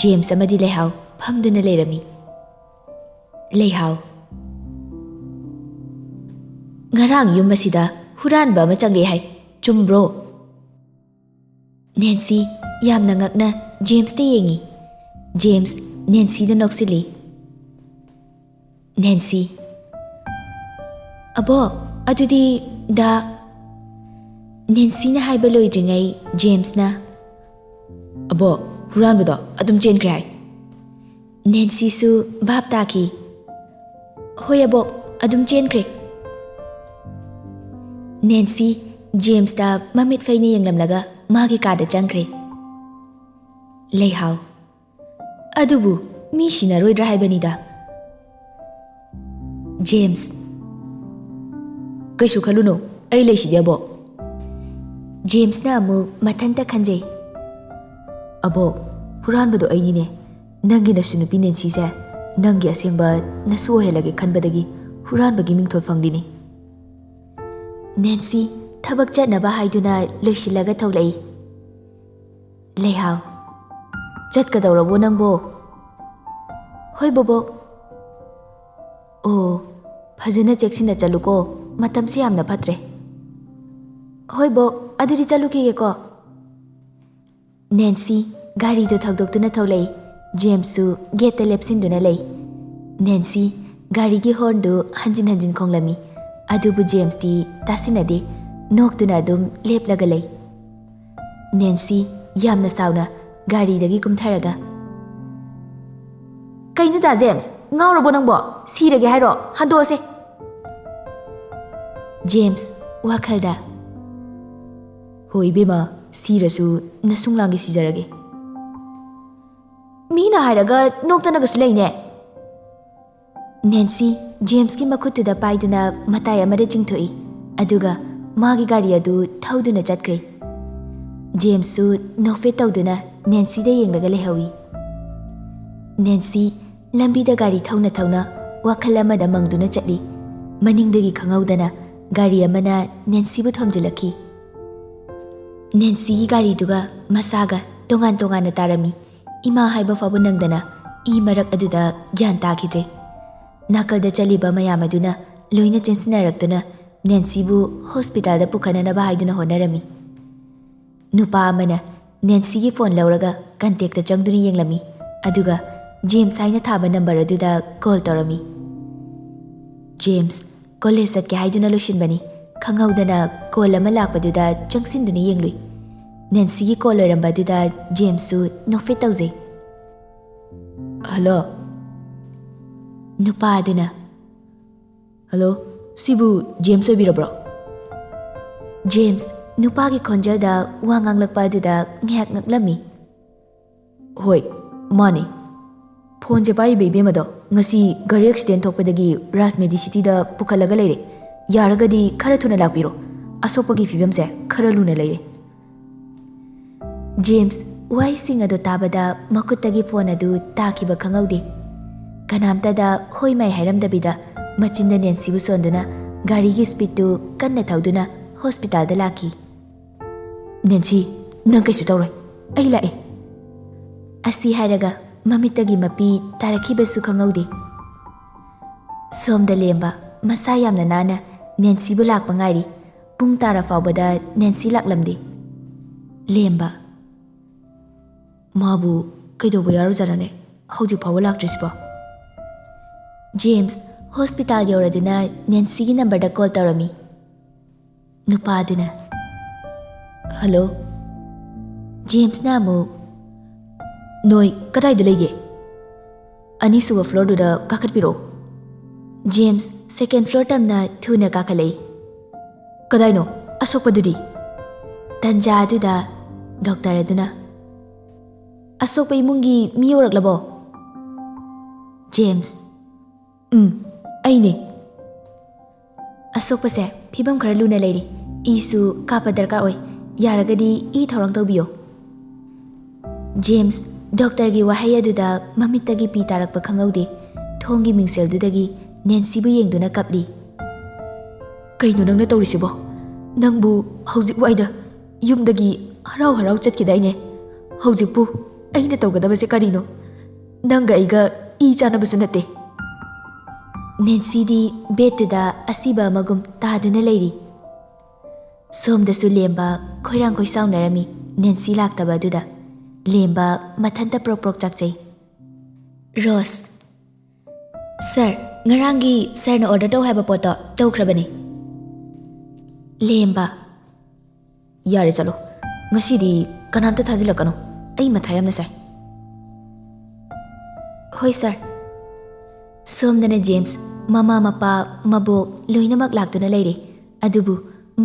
ꯖꯦꯝꯁ ꯑꯃꯗꯤ ꯂꯩꯍꯥꯎ ꯐꯝꯗꯨꯅ ꯂꯩꯔꯝꯃꯤ꯫ ꯂꯩꯍꯥꯎ, "ꯉꯔꯥꯡ ꯌꯨꯝ ꯑꯁꯤꯗ ꯍꯨꯔꯥꯟꯕ ꯑꯃ ꯆꯪꯒꯦ ꯍꯥꯏ, ꯆꯨꯝꯕ꯭ꯔꯣ?" ꯅꯦꯟꯁꯤ ꯌꯥꯝꯅ ꯉꯛꯅ ꯖꯦꯝꯁꯇ ꯌꯦꯡꯉꯤ꯫ ꯖꯦꯝꯁ ꯅꯦꯟꯁꯤꯗ ꯅꯣꯛꯁꯤꯜꯂꯤ꯫ ꯅꯦꯟꯁꯤ, "ꯑꯕꯣꯛ, ꯑꯗꯨꯗꯤ ꯗꯥ..." ꯅꯦꯟꯁꯤꯅ ꯍꯥꯏꯕ ꯂꯣꯏꯗ꯭ꯔꯤꯉꯩ ꯖꯦꯝꯁꯅ, "ꯑꯕꯣꯛ, ꯍꯨꯔꯥꯟꯕꯗꯣ ꯑꯗꯨꯝ ꯆꯦꯟꯈ꯭ꯔꯦ ꯍꯥꯏ꯫" ꯅꯦꯟꯁꯤꯁꯨ ꯚꯥꯞ ꯇꯥꯈꯤ꯫ "ꯍꯣꯏ ꯑꯕꯣꯛ, ꯑꯗꯨꯝ ꯆꯦꯟꯈ꯭ꯔꯦ꯫" ꯅꯦꯟꯁꯤ ꯖꯦꯝꯁꯇ ꯃꯃꯤꯠ ꯐꯩꯅ ꯌꯦꯡꯂꯝꯂꯒ ꯃꯥꯒꯤ ꯀꯥꯗ ꯆꯪꯈ꯭ꯔꯦ꯫ ꯂꯩꯍꯥꯎ, "ꯑꯗꯨꯕꯨ ꯃꯤ ꯁꯤꯅꯔꯣꯏꯗ꯭ꯔꯥ ꯍꯥꯏꯕꯅꯤꯗ꯫" ꯖꯦꯝꯁ, "ꯀꯩꯁꯨ ꯈꯜꯂꯨꯅꯨ, ꯑꯩ ꯂꯩꯁꯤꯗꯤ ꯑꯕꯣꯛ꯫" ꯖꯦꯝꯁꯅ ꯑꯃꯨꯛ ꯃꯊꯟꯇ ꯈꯟꯖꯩ꯫ "ꯑꯕꯣꯛ, ꯍꯨꯔꯥꯟꯕꯗꯣ ꯑꯩꯅꯤꯅꯦ꯫ ꯅꯪꯒꯤ ꯅꯁꯨ ꯅꯨꯄꯤ ꯅꯦꯟꯁꯤꯁꯦ ꯅꯪꯒꯤ ꯑꯁꯦꯡꯕ ꯅꯁꯨ ꯑꯣꯏꯍꯜꯂꯒꯦ ꯈꯟꯕꯗꯒꯤ ꯍꯨꯔꯥꯟꯕꯒꯤ ꯃꯤꯡꯊꯣꯜ ꯐꯪꯂꯤꯅꯤ꯫" ꯅꯦꯟꯁꯤ ꯊꯕꯛ ꯆꯠꯅꯕ ꯍꯥꯏꯗꯨꯅ ꯂꯣꯏꯁꯤꯜꯂꯒ ꯊꯣꯛꯂꯛꯏ꯫ ꯂꯩꯍꯥꯎ, "ꯆꯠꯀꯗꯧꯔꯕꯣ ꯅꯪꯕꯣ?" "ꯍꯣꯏ ꯕꯣꯕꯣꯛ꯫" "ꯑꯣ, ꯐꯖꯅ ꯆꯦꯛꯁꯤꯟꯅ ꯆꯠꯂꯨꯀꯣ, ꯃꯇꯝꯁꯦ ꯌꯥꯝꯅ ꯐꯠꯇ꯭ꯔꯦ꯫" "ꯍꯣꯏ ꯕꯣꯛ, ꯑꯗꯨꯗꯤ ꯆꯠꯂꯨꯈꯤꯒꯦꯀꯣ꯫" ꯅꯦꯟꯁꯤ ꯒꯥꯔꯤꯗꯨ ꯊꯧꯗꯣꯛꯇꯨꯅ ꯊꯣꯛꯂꯛꯏ꯫ ꯖꯦꯝꯁꯁꯨ ꯒꯦꯠꯇ ꯂꯦꯞꯁꯤꯟꯗꯨꯅ ꯂꯩ꯫ ꯅꯦꯟꯁꯤ ꯒꯥꯔꯤꯒꯤ ꯍꯣꯔꯟꯗꯨ ꯍꯟꯖꯤꯟ ꯍꯟꯖꯤꯟ ꯈꯣꯡꯂꯝꯃꯤ, ꯑꯗꯨꯕꯨ ꯖꯦꯝꯁꯇꯤ ꯇꯥꯁꯤꯟꯅꯗꯦ, ꯅꯣꯛꯇꯨꯅ ꯑꯗꯨꯝ ꯂꯦꯞꯂꯒ ꯂꯩ꯫ ꯅꯦꯟꯁꯤ ꯌꯥꯝꯅ ꯁꯥꯎꯅ ꯒꯥꯔꯤꯗꯒꯤ ꯀꯨꯝꯊꯔꯒ, "ꯀꯩꯅꯣ ꯗꯥ ꯖꯦꯝꯁ, ꯉꯥꯎꯔꯕꯣ ꯅꯪꯕꯣ? ꯁꯤꯔꯒꯦ ꯍꯥꯏꯔꯣ? ꯍꯟꯗꯣꯛꯑꯁꯦ!" ꯖꯦꯝꯁ ꯋꯥꯈꯜꯗ, "ꯍꯣꯏ ꯏꯕꯦꯝꯃ, ꯁꯤꯔꯁꯨ ꯅꯁꯨꯡꯂꯥꯡꯒꯤ ꯁꯤꯖꯔꯒꯦ꯫" ꯃꯤꯅ ꯍꯥꯏꯔꯒ ꯅꯣꯛꯇꯅꯒꯁꯨ ꯂꯩꯅꯦ꯫ ꯅꯦꯟꯁꯤ ꯖꯦꯝꯁꯀꯤ ꯃꯈꯨꯠꯇꯨꯗ ꯄꯥꯏꯗꯨꯅ ꯃꯇꯥꯏ ꯑꯃꯗ ꯆꯤꯡꯊꯣꯛꯏ, ꯑꯗꯨꯒ ꯃꯥꯒꯤ ꯒꯥꯔꯤ ꯑꯗꯨ ꯊꯧꯗꯨꯅ ꯆꯠꯈ꯭ꯔꯦ꯫ ꯖꯦꯝꯁꯁꯨ ꯅꯣꯛꯐꯦꯠ ꯇꯧꯗꯨꯅ ꯅꯦꯟꯁꯤꯗ ꯌꯦꯡꯂꯒ ꯂꯩꯍꯧꯏ꯫ ꯅꯦꯟꯁꯤ ꯂꯝꯕꯤꯗ ꯒꯥꯔꯤ ꯊꯧꯅ ꯊꯧꯅ ꯋꯥꯈꯜ ꯑꯃꯗ ꯃꯪꯗꯨꯅ ꯆꯠꯂꯤ꯫ ꯃꯅꯤꯡꯗꯒꯤ ꯈꯪꯍꯧꯗꯅ ꯒꯥꯔꯤ ꯑꯃꯅ ꯅꯦꯟꯁꯤꯕꯨ ꯊꯣꯝꯖꯤꯜꯂꯛꯈꯤ꯫ ꯅꯦꯟꯁꯤꯒꯤ ꯒꯥꯔꯤꯗꯨꯒ ꯃꯁꯥꯒ ꯇꯣꯉꯥꯟ ꯇꯣꯉꯥꯟꯅ ꯇꯥꯔꯝꯃꯤ꯫ ꯏꯃꯥ ꯍꯥꯏꯕ ꯐꯥꯎꯕ ꯅꯪꯗꯅ ꯏ ꯃꯔꯛ ꯑꯗꯨꯗ ꯒ꯭ꯌꯥꯟ ꯇꯥꯈꯤꯗ꯭ꯔꯦ꯫ ꯅꯥꯀꯜꯗ ꯆꯠꯂꯤꯕ ꯃꯌꯥꯝ ꯑꯗꯨꯅ ꯂꯣꯏꯅ ꯆꯦꯟꯁꯤꯟꯅꯔꯛꯇꯨꯅ ꯅꯦꯟꯁꯤꯕꯨ ꯍꯣꯁꯄꯤꯇꯥꯜꯗ ꯄꯨꯈꯠꯅꯅꯕ ꯍꯥꯏꯗꯨꯅ ꯍꯣꯠꯅꯔꯝꯃꯤ꯫ ꯅꯨꯄꯥ ꯑꯃꯅ ꯅꯦꯟꯁꯤꯒꯤ ꯐꯣꯟ ꯂꯧꯔꯒ ꯀꯟꯇꯦꯛꯇ ꯆꯪꯗꯨꯅ ꯌꯦꯡꯂꯝꯃꯤ, ꯑꯗꯨꯒ ꯖꯦꯝꯁ ꯍꯥꯏꯅ ꯊꯥꯕ ꯅꯝꯕꯔ ꯑꯗꯨꯗ ꯀꯣꯜ ꯇꯧꯔꯝꯃꯤ꯫ ꯖꯦꯝꯁ ꯀꯣꯂꯦꯖ ꯆꯠꯀꯦ ꯍꯥꯏꯗꯨꯅ ꯂꯣꯏꯁꯤꯟꯕꯅꯤ, ꯈꯪꯍꯧꯗꯅ ꯀꯣꯜ ꯑꯃ ꯂꯥꯛꯄꯗꯨꯗ ꯆꯪꯁꯤꯟꯗꯨꯅ ꯌꯦꯡꯂꯨꯏ꯫ ꯅꯦꯟꯁꯤꯒꯤ ꯀꯣꯜ ꯑꯣꯏꯔꯝꯕ ꯑꯗꯨꯗ ꯖꯦꯝꯁꯁꯨ ꯅꯣꯛꯐꯦꯠ ꯇꯧꯖꯩ꯫ "ꯍꯜꯂꯣ?" ꯅꯨꯄꯥ ꯑꯗꯨꯅ, "ꯍꯜꯂꯣ, ꯁꯤꯕꯨ ꯖꯦꯝꯁ ꯑꯣꯏꯕꯤꯔꯕ꯭ꯔꯣ?" ꯖꯦꯝꯁ ꯅꯨꯄꯥꯒꯤ ꯈꯣꯟꯖꯦꯜꯗ ꯋꯥ ꯉꯥꯡꯂꯛꯄ ꯑꯗꯨꯗ ꯉꯥꯏꯍꯥꯛ ꯉꯛꯂꯝꯃꯤ꯫ "ꯍꯣꯏ, ꯃꯥꯅꯤ꯫ ꯐꯣꯟꯁꯦ ꯄꯥꯏꯔꯤꯕ ꯏꯕꯦꯝꯃꯗꯣ ꯉꯁꯤ ꯒꯥꯔꯤ ꯑꯦꯛꯁꯤꯗꯦꯟ ꯊꯣꯛꯄꯗꯒꯤ ꯔꯥꯖꯃꯦꯗꯤ ꯁꯤꯇꯤꯗ ꯄꯨꯈꯠꯂꯒ ꯂꯩꯔꯦ꯫ ꯌꯥꯔꯒꯗꯤ ꯈꯔ ꯊꯨꯅ ꯂꯥꯛꯄꯤꯔꯣ꯫ ꯑꯁꯣꯛꯄꯒꯤ ꯐꯤꯕꯝꯁꯦ ꯈꯔ ꯂꯨꯅ ꯂꯩꯔꯦ꯫" ꯖꯦꯝꯁ ꯋꯥꯍꯩꯁꯤꯡ ꯑꯗꯨ ꯇꯥꯕꯗ ꯃꯈꯨꯠꯇꯒꯤ ꯐꯣꯟ ꯑꯗꯨ ꯇꯥꯈꯤꯕ ꯈꯪꯍꯧꯗꯦ꯫ ꯀꯅꯥꯝꯇꯗ ꯍꯣꯏ ꯃꯥꯏ ꯍꯥꯏꯔꯝꯗꯕꯤꯗ ꯃꯆꯤꯟꯗ ꯅꯦꯟꯁꯤꯕꯨ ꯁꯣꯟꯗꯨꯅ ꯒꯥꯔꯤꯒꯤ ꯁ꯭ꯄꯤꯗꯇꯨ ꯀꯟꯅ ꯊꯧꯗꯨꯅ ꯍꯣꯁꯄꯤꯇꯥꯜꯗ ꯂꯥꯛꯈꯤ꯫ "ꯅꯦꯟꯁꯤ, ꯅꯪ ꯀꯩꯁꯨ ꯇꯧꯔꯣꯏ, ꯑꯩ ꯂꯥꯛꯑꯦ꯫" ꯑꯁꯤ ꯍꯥꯏꯔꯒ ꯃꯃꯤꯠꯇꯒꯤ ꯃꯄꯤ ꯇꯥꯔꯛꯈꯤꯕꯁꯨ ꯈꯪꯍꯧꯗꯦ꯫ ꯁꯣꯝꯗ ꯂꯦꯝꯕ ꯃꯁꯥ ꯌꯥꯝꯅ ꯅꯥꯟꯅ ꯅꯦꯟꯁꯤꯕꯨ ꯂꯥꯛꯄ ꯉꯥꯏꯔꯤ꯫ ꯄꯨꯡ ꯇꯥꯔ ꯐꯥꯎꯕꯗ ꯅꯦꯟꯁꯤ ꯂꯥꯛꯂꯝꯗꯦ꯫ ꯂꯦꯝꯕ, "ꯃꯥꯕꯨ ꯀꯩꯗꯧꯕ ꯌꯥꯎꯔꯖꯥꯠꯅꯣꯅꯦ, ꯍꯧꯖꯤꯛ ꯐꯥꯎꯕ ꯂꯥꯛꯇ꯭ꯔꯤꯁꯤꯕꯣ?" ꯖꯦꯝꯁ ꯍꯣꯁꯄꯤꯇꯥꯜ ꯌꯧꯔꯗꯨꯅ ꯅꯦꯟꯁꯤꯒꯤ ꯅꯝꯕꯔꯗ ꯀꯣꯜ ꯇꯧꯔꯝꯃꯤ꯫ ꯅꯨꯄꯥꯗꯨꯅ, "ꯍꯜꯂꯣ?" ꯖꯦꯝꯁꯅ ꯑꯃꯨꯛ, "ꯅꯣꯏ ꯀꯗꯥꯏꯗ ꯂꯩꯒꯦ? ꯑꯅꯤꯁꯨꯕ ꯐ꯭ꯂꯣꯔꯗꯨꯗ ꯀꯥꯈꯠꯄꯤꯔꯛꯑꯣ꯫" ꯖꯦꯝꯁ ꯁꯦꯀꯦꯟ ꯐ꯭ꯂꯣꯔ ꯇꯝꯅ ꯊꯨꯅ ꯀꯥꯈꯠꯂꯛꯏ꯫ "ꯀꯗꯥꯏꯅꯣ ꯑꯁꯣꯛꯄꯗꯨꯗꯤ?" ꯇꯟꯖꯥ ꯑꯗꯨꯗ ꯗꯣꯛꯇꯔ ꯑꯗꯨꯅ, "ꯑꯁꯣꯛꯄ ꯏꯃꯨꯡꯒꯤ ꯃꯤ ꯌꯧꯔꯛꯂꯕꯣ?" ꯖꯦꯝꯁ, "ꯎꯝ, ꯑꯩꯅꯦ꯫ ꯑꯁꯣꯛꯄꯁꯦ ꯐꯤꯕꯝ ꯈꯔ ꯂꯨꯅ ꯂꯩꯔꯤ꯫ ꯏꯁꯨ ꯀꯥꯞꯄ ꯗꯔꯀꯥꯔ ꯑꯣꯏ꯫ ꯌꯥꯔꯒꯗꯤ ꯏ ꯊꯧꯔꯥꯡ ꯇꯧꯕꯤꯌꯣ꯫" ꯖꯦꯝꯁ, ꯗꯣꯛꯇꯔꯒꯤ ꯋꯥꯍꯩ ꯑꯗꯨꯗ ꯃꯃꯤꯠꯇꯒꯤ ꯄꯤ ꯇꯥꯔꯛꯄ ꯈꯪꯍꯧꯗꯦ꯫ ꯊꯣꯡꯒꯤ ꯃꯤꯡꯁꯦꯜꯗꯨꯗꯒꯤ ꯅꯦꯟꯁꯤꯕꯨ ꯌꯦꯡꯗꯨꯅ ꯀꯞꯂꯤ꯫ "ꯀꯩꯅꯣ ꯅꯪꯅ ꯇꯧꯔꯤꯁꯤꯕꯣ? ꯅꯪꯕꯨ ꯍꯧꯖꯤꯛ ꯋꯥꯏꯗ ꯌꯨꯝꯗꯒꯤ ꯍꯔꯥꯎ ꯍꯔꯥꯎ ꯆꯠꯈꯤꯗꯥꯏꯅꯦ? ꯍꯧꯖꯤꯛꯄꯨ ꯑꯩꯅ ꯇꯧꯒꯗꯕꯁꯦ ꯀꯔꯤꯅꯣ? ꯅꯪꯒ ꯑꯩꯒ ꯏ ꯆꯥꯟꯅꯕꯁꯨ ꯅꯠꯇꯦ꯫" ꯅꯦꯟꯁꯤꯗꯤ ꯕꯦꯗꯇꯨꯗ ꯑꯁꯤꯕ ꯑꯃꯒꯨꯝ ꯇꯥꯗꯨꯅ ꯂꯩꯔꯤ꯫ ꯁꯣꯝꯗꯁꯨ ꯂꯦꯝꯕ ꯈꯣꯏꯔꯥꯡ ꯈꯣꯏꯁꯥꯎꯅꯔꯝꯃꯤ ꯅꯦꯟꯁꯤ ꯂꯥꯛꯇꯕ ꯑꯗꯨꯗ꯫ ꯂꯦꯝꯕ ꯃꯊꯟꯇ ꯄ꯭ꯔꯣꯛ ꯄ꯭ꯔꯣꯛ ꯆꯥꯛꯆꯩ꯫ ꯔꯣꯁ, "ꯁꯥꯔ, ꯉꯔꯥꯡꯒꯤ ꯁꯥꯔꯅ ꯑꯣꯔꯗꯔ ꯇꯧ ꯍꯥꯏꯕ ꯄꯣꯠꯇꯣ ꯇꯧꯈ꯭ꯔꯕꯅꯤ꯫" ꯂꯦꯝꯕ, "ꯌꯥꯔꯦ, ꯆꯠꯂꯣ꯫ ꯉꯁꯤꯗꯤ ꯀꯅꯥꯝꯇ ꯊꯥꯖꯤꯜꯂꯛꯀꯅꯨ꯫ ꯑꯩ ꯃꯊꯥ ꯌꯥꯝꯅ ꯁꯥꯏ꯫" "ꯍꯣꯏ, ꯁꯥꯔ꯫" ꯁꯣꯝꯗꯅ ꯖꯦꯝꯁ, ꯃꯃꯥ, ꯃꯄꯥ, ꯃꯕꯣꯛ ꯂꯣꯏꯅꯃꯛ ꯂꯥꯛꯇꯨꯅ ꯂꯩꯔꯦ꯫ ꯑꯗꯨꯕꯨ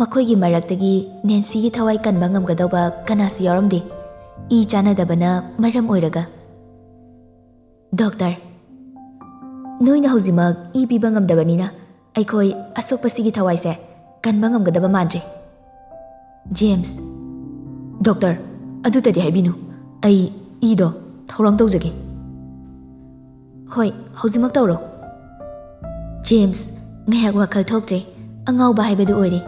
ꯃꯈꯣꯏꯒꯤ ꯃꯔꯛꯇꯒꯤ ꯅꯦꯟꯁꯤꯒꯤ ꯊꯋꯥꯏ ꯀꯟꯕ ꯉꯝꯒꯗꯧꯕ ꯀꯅꯥꯁꯨ ꯌꯥꯎꯔꯝꯗꯦ꯫ ꯏ ꯆꯥꯟꯅꯗꯕꯅ ꯃꯔꯝ ꯑꯣꯏꯔꯒ꯫ "ꯗꯣꯛꯇꯔ, ꯅꯣꯏꯅ ꯍꯧꯖꯤꯛꯃꯛ ꯏ ꯄꯤꯕ ꯉꯝꯗꯕꯅꯤꯅ ꯑꯩꯈꯣꯏ ꯑꯁꯣꯛꯄꯁꯤꯒꯤ ꯊꯋꯥꯏꯁꯦ ꯀꯟꯕ ꯉꯝꯒꯗꯕ ꯃꯥꯟꯗ꯭ꯔꯦ꯫" ꯖꯦꯝꯁ, "ꯗꯣꯛꯇꯔ, ꯑꯗꯨꯇꯗꯤ ꯍꯥꯏꯕꯤꯅꯨ꯫ ꯑꯩ ꯏꯗꯣ ꯊꯧꯔꯥꯡ ꯇꯧꯖꯒꯦ꯫" "ꯍꯣꯏ, ꯍꯧꯖꯤꯛꯃꯛ ꯇꯧꯔꯣ꯫" ꯖꯦꯝꯁ ꯉꯥꯏꯍꯥꯛ ꯋꯥꯈꯜ ꯊꯣꯛꯇ꯭ꯔꯦ꯫ ꯑꯉꯥꯎꯕ ꯍꯥꯏꯕꯗꯨ ꯑꯣꯏꯔꯦ꯫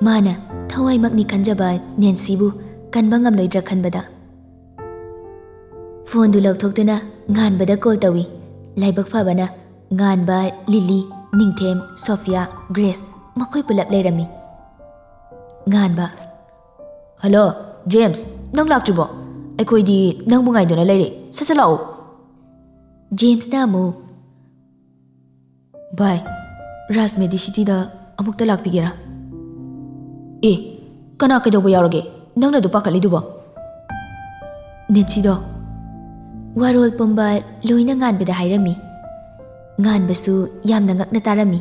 ꯃꯥꯅ ꯊꯋꯥꯏꯃꯛꯅꯤ ꯈꯟꯖꯕ ꯅꯦꯟꯁꯤꯕꯨ ꯀꯟꯕ ꯉꯝꯂꯣꯏꯗ꯭ꯔꯥ ꯈꯟꯕꯗ꯫ ꯐꯣꯟꯗꯨ ꯂꯧꯊꯣꯛꯇꯨꯅ ꯉꯥꯟꯕꯗ ꯀꯣꯜ ꯇꯧꯏ꯫ ꯂꯥꯏꯕꯛ ꯐꯕꯅ ꯉꯥꯟꯕ, ꯂꯤꯂꯤ, ꯅꯤꯡꯊꯦꯝ, ꯁꯣꯐꯤꯌꯥ, ꯒ꯭ꯔꯦꯁ ꯃꯈꯣꯏ ꯄꯨꯂꯞ ꯂꯩꯔꯝꯃꯤ꯫ ꯉꯥꯟꯕ, "ꯍꯜꯂꯣ, ꯖꯦꯝꯁ, ꯅꯪ ꯂꯥꯛꯇ꯭ꯔꯤꯕꯣ? ꯑꯩꯈꯣꯏꯗꯤ ꯅꯪꯕꯨ ꯉꯥꯏꯗꯨꯅ ꯂꯩꯔꯦ꯫ ꯁꯠ ꯁꯠ ꯂꯥꯛꯑꯣ꯫" ꯖꯦꯝꯁꯅ ꯑꯃꯨꯛ, "ꯚꯥꯏ, ꯔꯥꯖ ꯃꯦꯗꯤꯁꯤꯇꯤꯗ ꯑꯃꯨꯛꯇ ꯂꯥꯛꯄꯤꯒꯦꯔꯥ?" "ꯑꯦ, ꯀꯅꯥ ꯀꯩꯗꯧꯕ ꯌꯥꯎꯔꯒꯦ? ꯅꯪꯅ ꯑꯗꯨ ꯄꯥꯈꯠꯂꯤꯗꯨꯕꯣ?" ꯅꯦꯟꯁꯤꯗꯣ꯫ ꯋꯥꯔꯣꯜ ꯄꯨꯝꯕ ꯂꯣꯏꯅ ꯉꯥꯟꯕꯗ ꯍꯥꯏꯔꯝꯃꯤ꯫ ꯉꯥꯟꯕꯁꯨ ꯌꯥꯝꯅ ꯉꯛꯅ ꯇꯥꯔꯝꯃꯤ꯫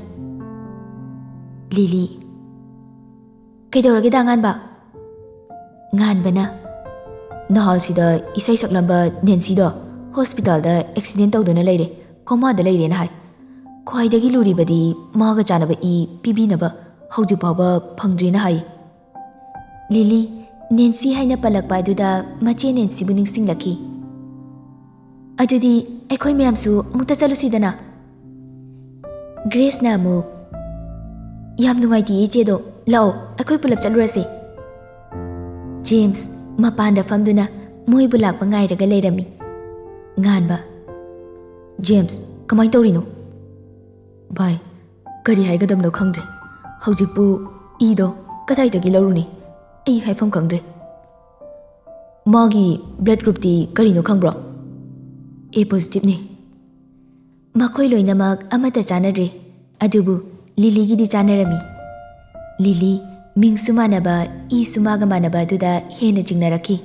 ꯂꯤꯂꯤ, "ꯀꯩꯗꯧꯔꯒꯦꯗ, ꯉꯥꯟꯕ?" ꯉꯥꯟꯕꯅ, "ꯅꯍꯥꯟꯁꯤꯗ ꯏꯁꯩ ꯁꯛꯂꯝꯕ ꯅꯦꯟꯁꯤꯗꯣ ꯍꯣꯁꯄꯤꯇꯥꯜꯗ ꯑꯦꯛꯁꯤꯗꯦꯟ ꯇꯧꯗꯨꯅ ꯂꯩꯔꯦ, ꯀꯣꯃꯥꯗ ꯂꯩꯔꯦꯅ ꯍꯥꯏ꯫ ꯈ꯭ꯋꯥꯏꯗꯒꯤ ꯂꯨꯔꯤꯕꯗꯤ ꯃꯥꯒ ꯆꯥꯟꯅꯕ ꯏ ꯄꯤꯕꯤꯅꯕ ꯍꯧꯖꯤꯛ ꯐꯥꯎꯕ ꯐꯪꯗ꯭ꯔꯤꯅ ꯍꯥꯏ꯫ ꯂꯤꯂꯤ, ꯅꯦꯟꯁꯤ ꯍꯥꯏꯅ ꯄꯜꯂꯛꯄ ꯑꯗꯨꯗ ꯃꯆꯦ ꯅꯦꯟꯁꯤꯕꯨ ꯅꯤꯡꯁꯤꯡꯂꯛꯈꯤ꯫ "ꯑꯗꯨꯗꯤ ꯑꯩꯈꯣꯏ ꯃꯌꯥꯝꯁꯨ ꯑꯃꯨꯛꯇ ꯆꯠꯂꯨꯁꯤꯗꯅ?" ꯒ꯭ꯔꯦꯁꯅ ꯑꯃꯨꯛ, "ꯌꯥꯝ ꯅꯨꯡꯉꯥꯏꯇꯦ ꯏꯆꯦꯗꯣ, ꯂꯥꯛꯑꯣ ꯑꯩꯈꯣꯏ ꯄꯨꯂꯞ ꯆꯠꯂꯨꯔꯁꯦ꯫" ꯖꯦꯝꯁ ꯃꯄꯥꯟꯗ ꯐꯝꯗꯨꯅ ꯃꯣꯏꯕꯨ ꯂꯥꯛꯄ ꯉꯥꯏꯔꯒ ꯂꯩꯔꯝꯃꯤ꯫ ꯉꯥꯟꯕ, "ꯖꯦꯝꯁ, ꯀꯃꯥꯏꯅ ꯇꯧꯔꯤꯅꯣ?" "ꯚꯥꯏ, ꯀꯔꯤ ꯍꯥꯏꯒꯗꯕꯅꯣ ꯈꯪꯗ꯭ꯔꯦ꯫ ꯍꯧꯖꯤꯛꯄꯨ ꯏꯗꯣ ꯀꯗꯥꯏꯗꯒꯤ ꯂꯧꯔꯨꯅꯤ? ꯑꯩ ꯍꯥꯏꯐꯝ ꯈꯪꯗ꯭ꯔꯦ꯫" "ꯃꯥꯒꯤ ꯕ꯭ꯂꯗ ꯒ꯭ꯔꯨꯞꯇꯤ ꯀꯔꯤꯅꯣ ꯈꯪꯕ꯭ꯔꯣ?" "ꯑꯦ ꯄꯣꯖꯤꯇꯤꯚꯅꯤ꯫" ꯃꯈꯣꯏ ꯂꯣꯏꯅꯃꯛ ꯑꯃꯠꯇ ꯆꯥꯟꯅꯗ꯭ꯔꯦ, ꯑꯗꯨꯕꯨ ꯂꯤꯂꯤꯒꯤꯗꯤ ꯆꯥꯟꯅꯔꯝꯃꯤ꯫ ꯂꯤꯂꯤ ꯃꯤꯡꯁꯨ ꯃꯥꯟꯅꯕ, ꯏꯁꯨ ꯃꯥꯒ ꯃꯥꯟꯅꯕ ꯑꯗꯨꯗ ꯍꯦꯟꯅ ꯆꯤꯡꯅꯔꯛꯈꯤ꯫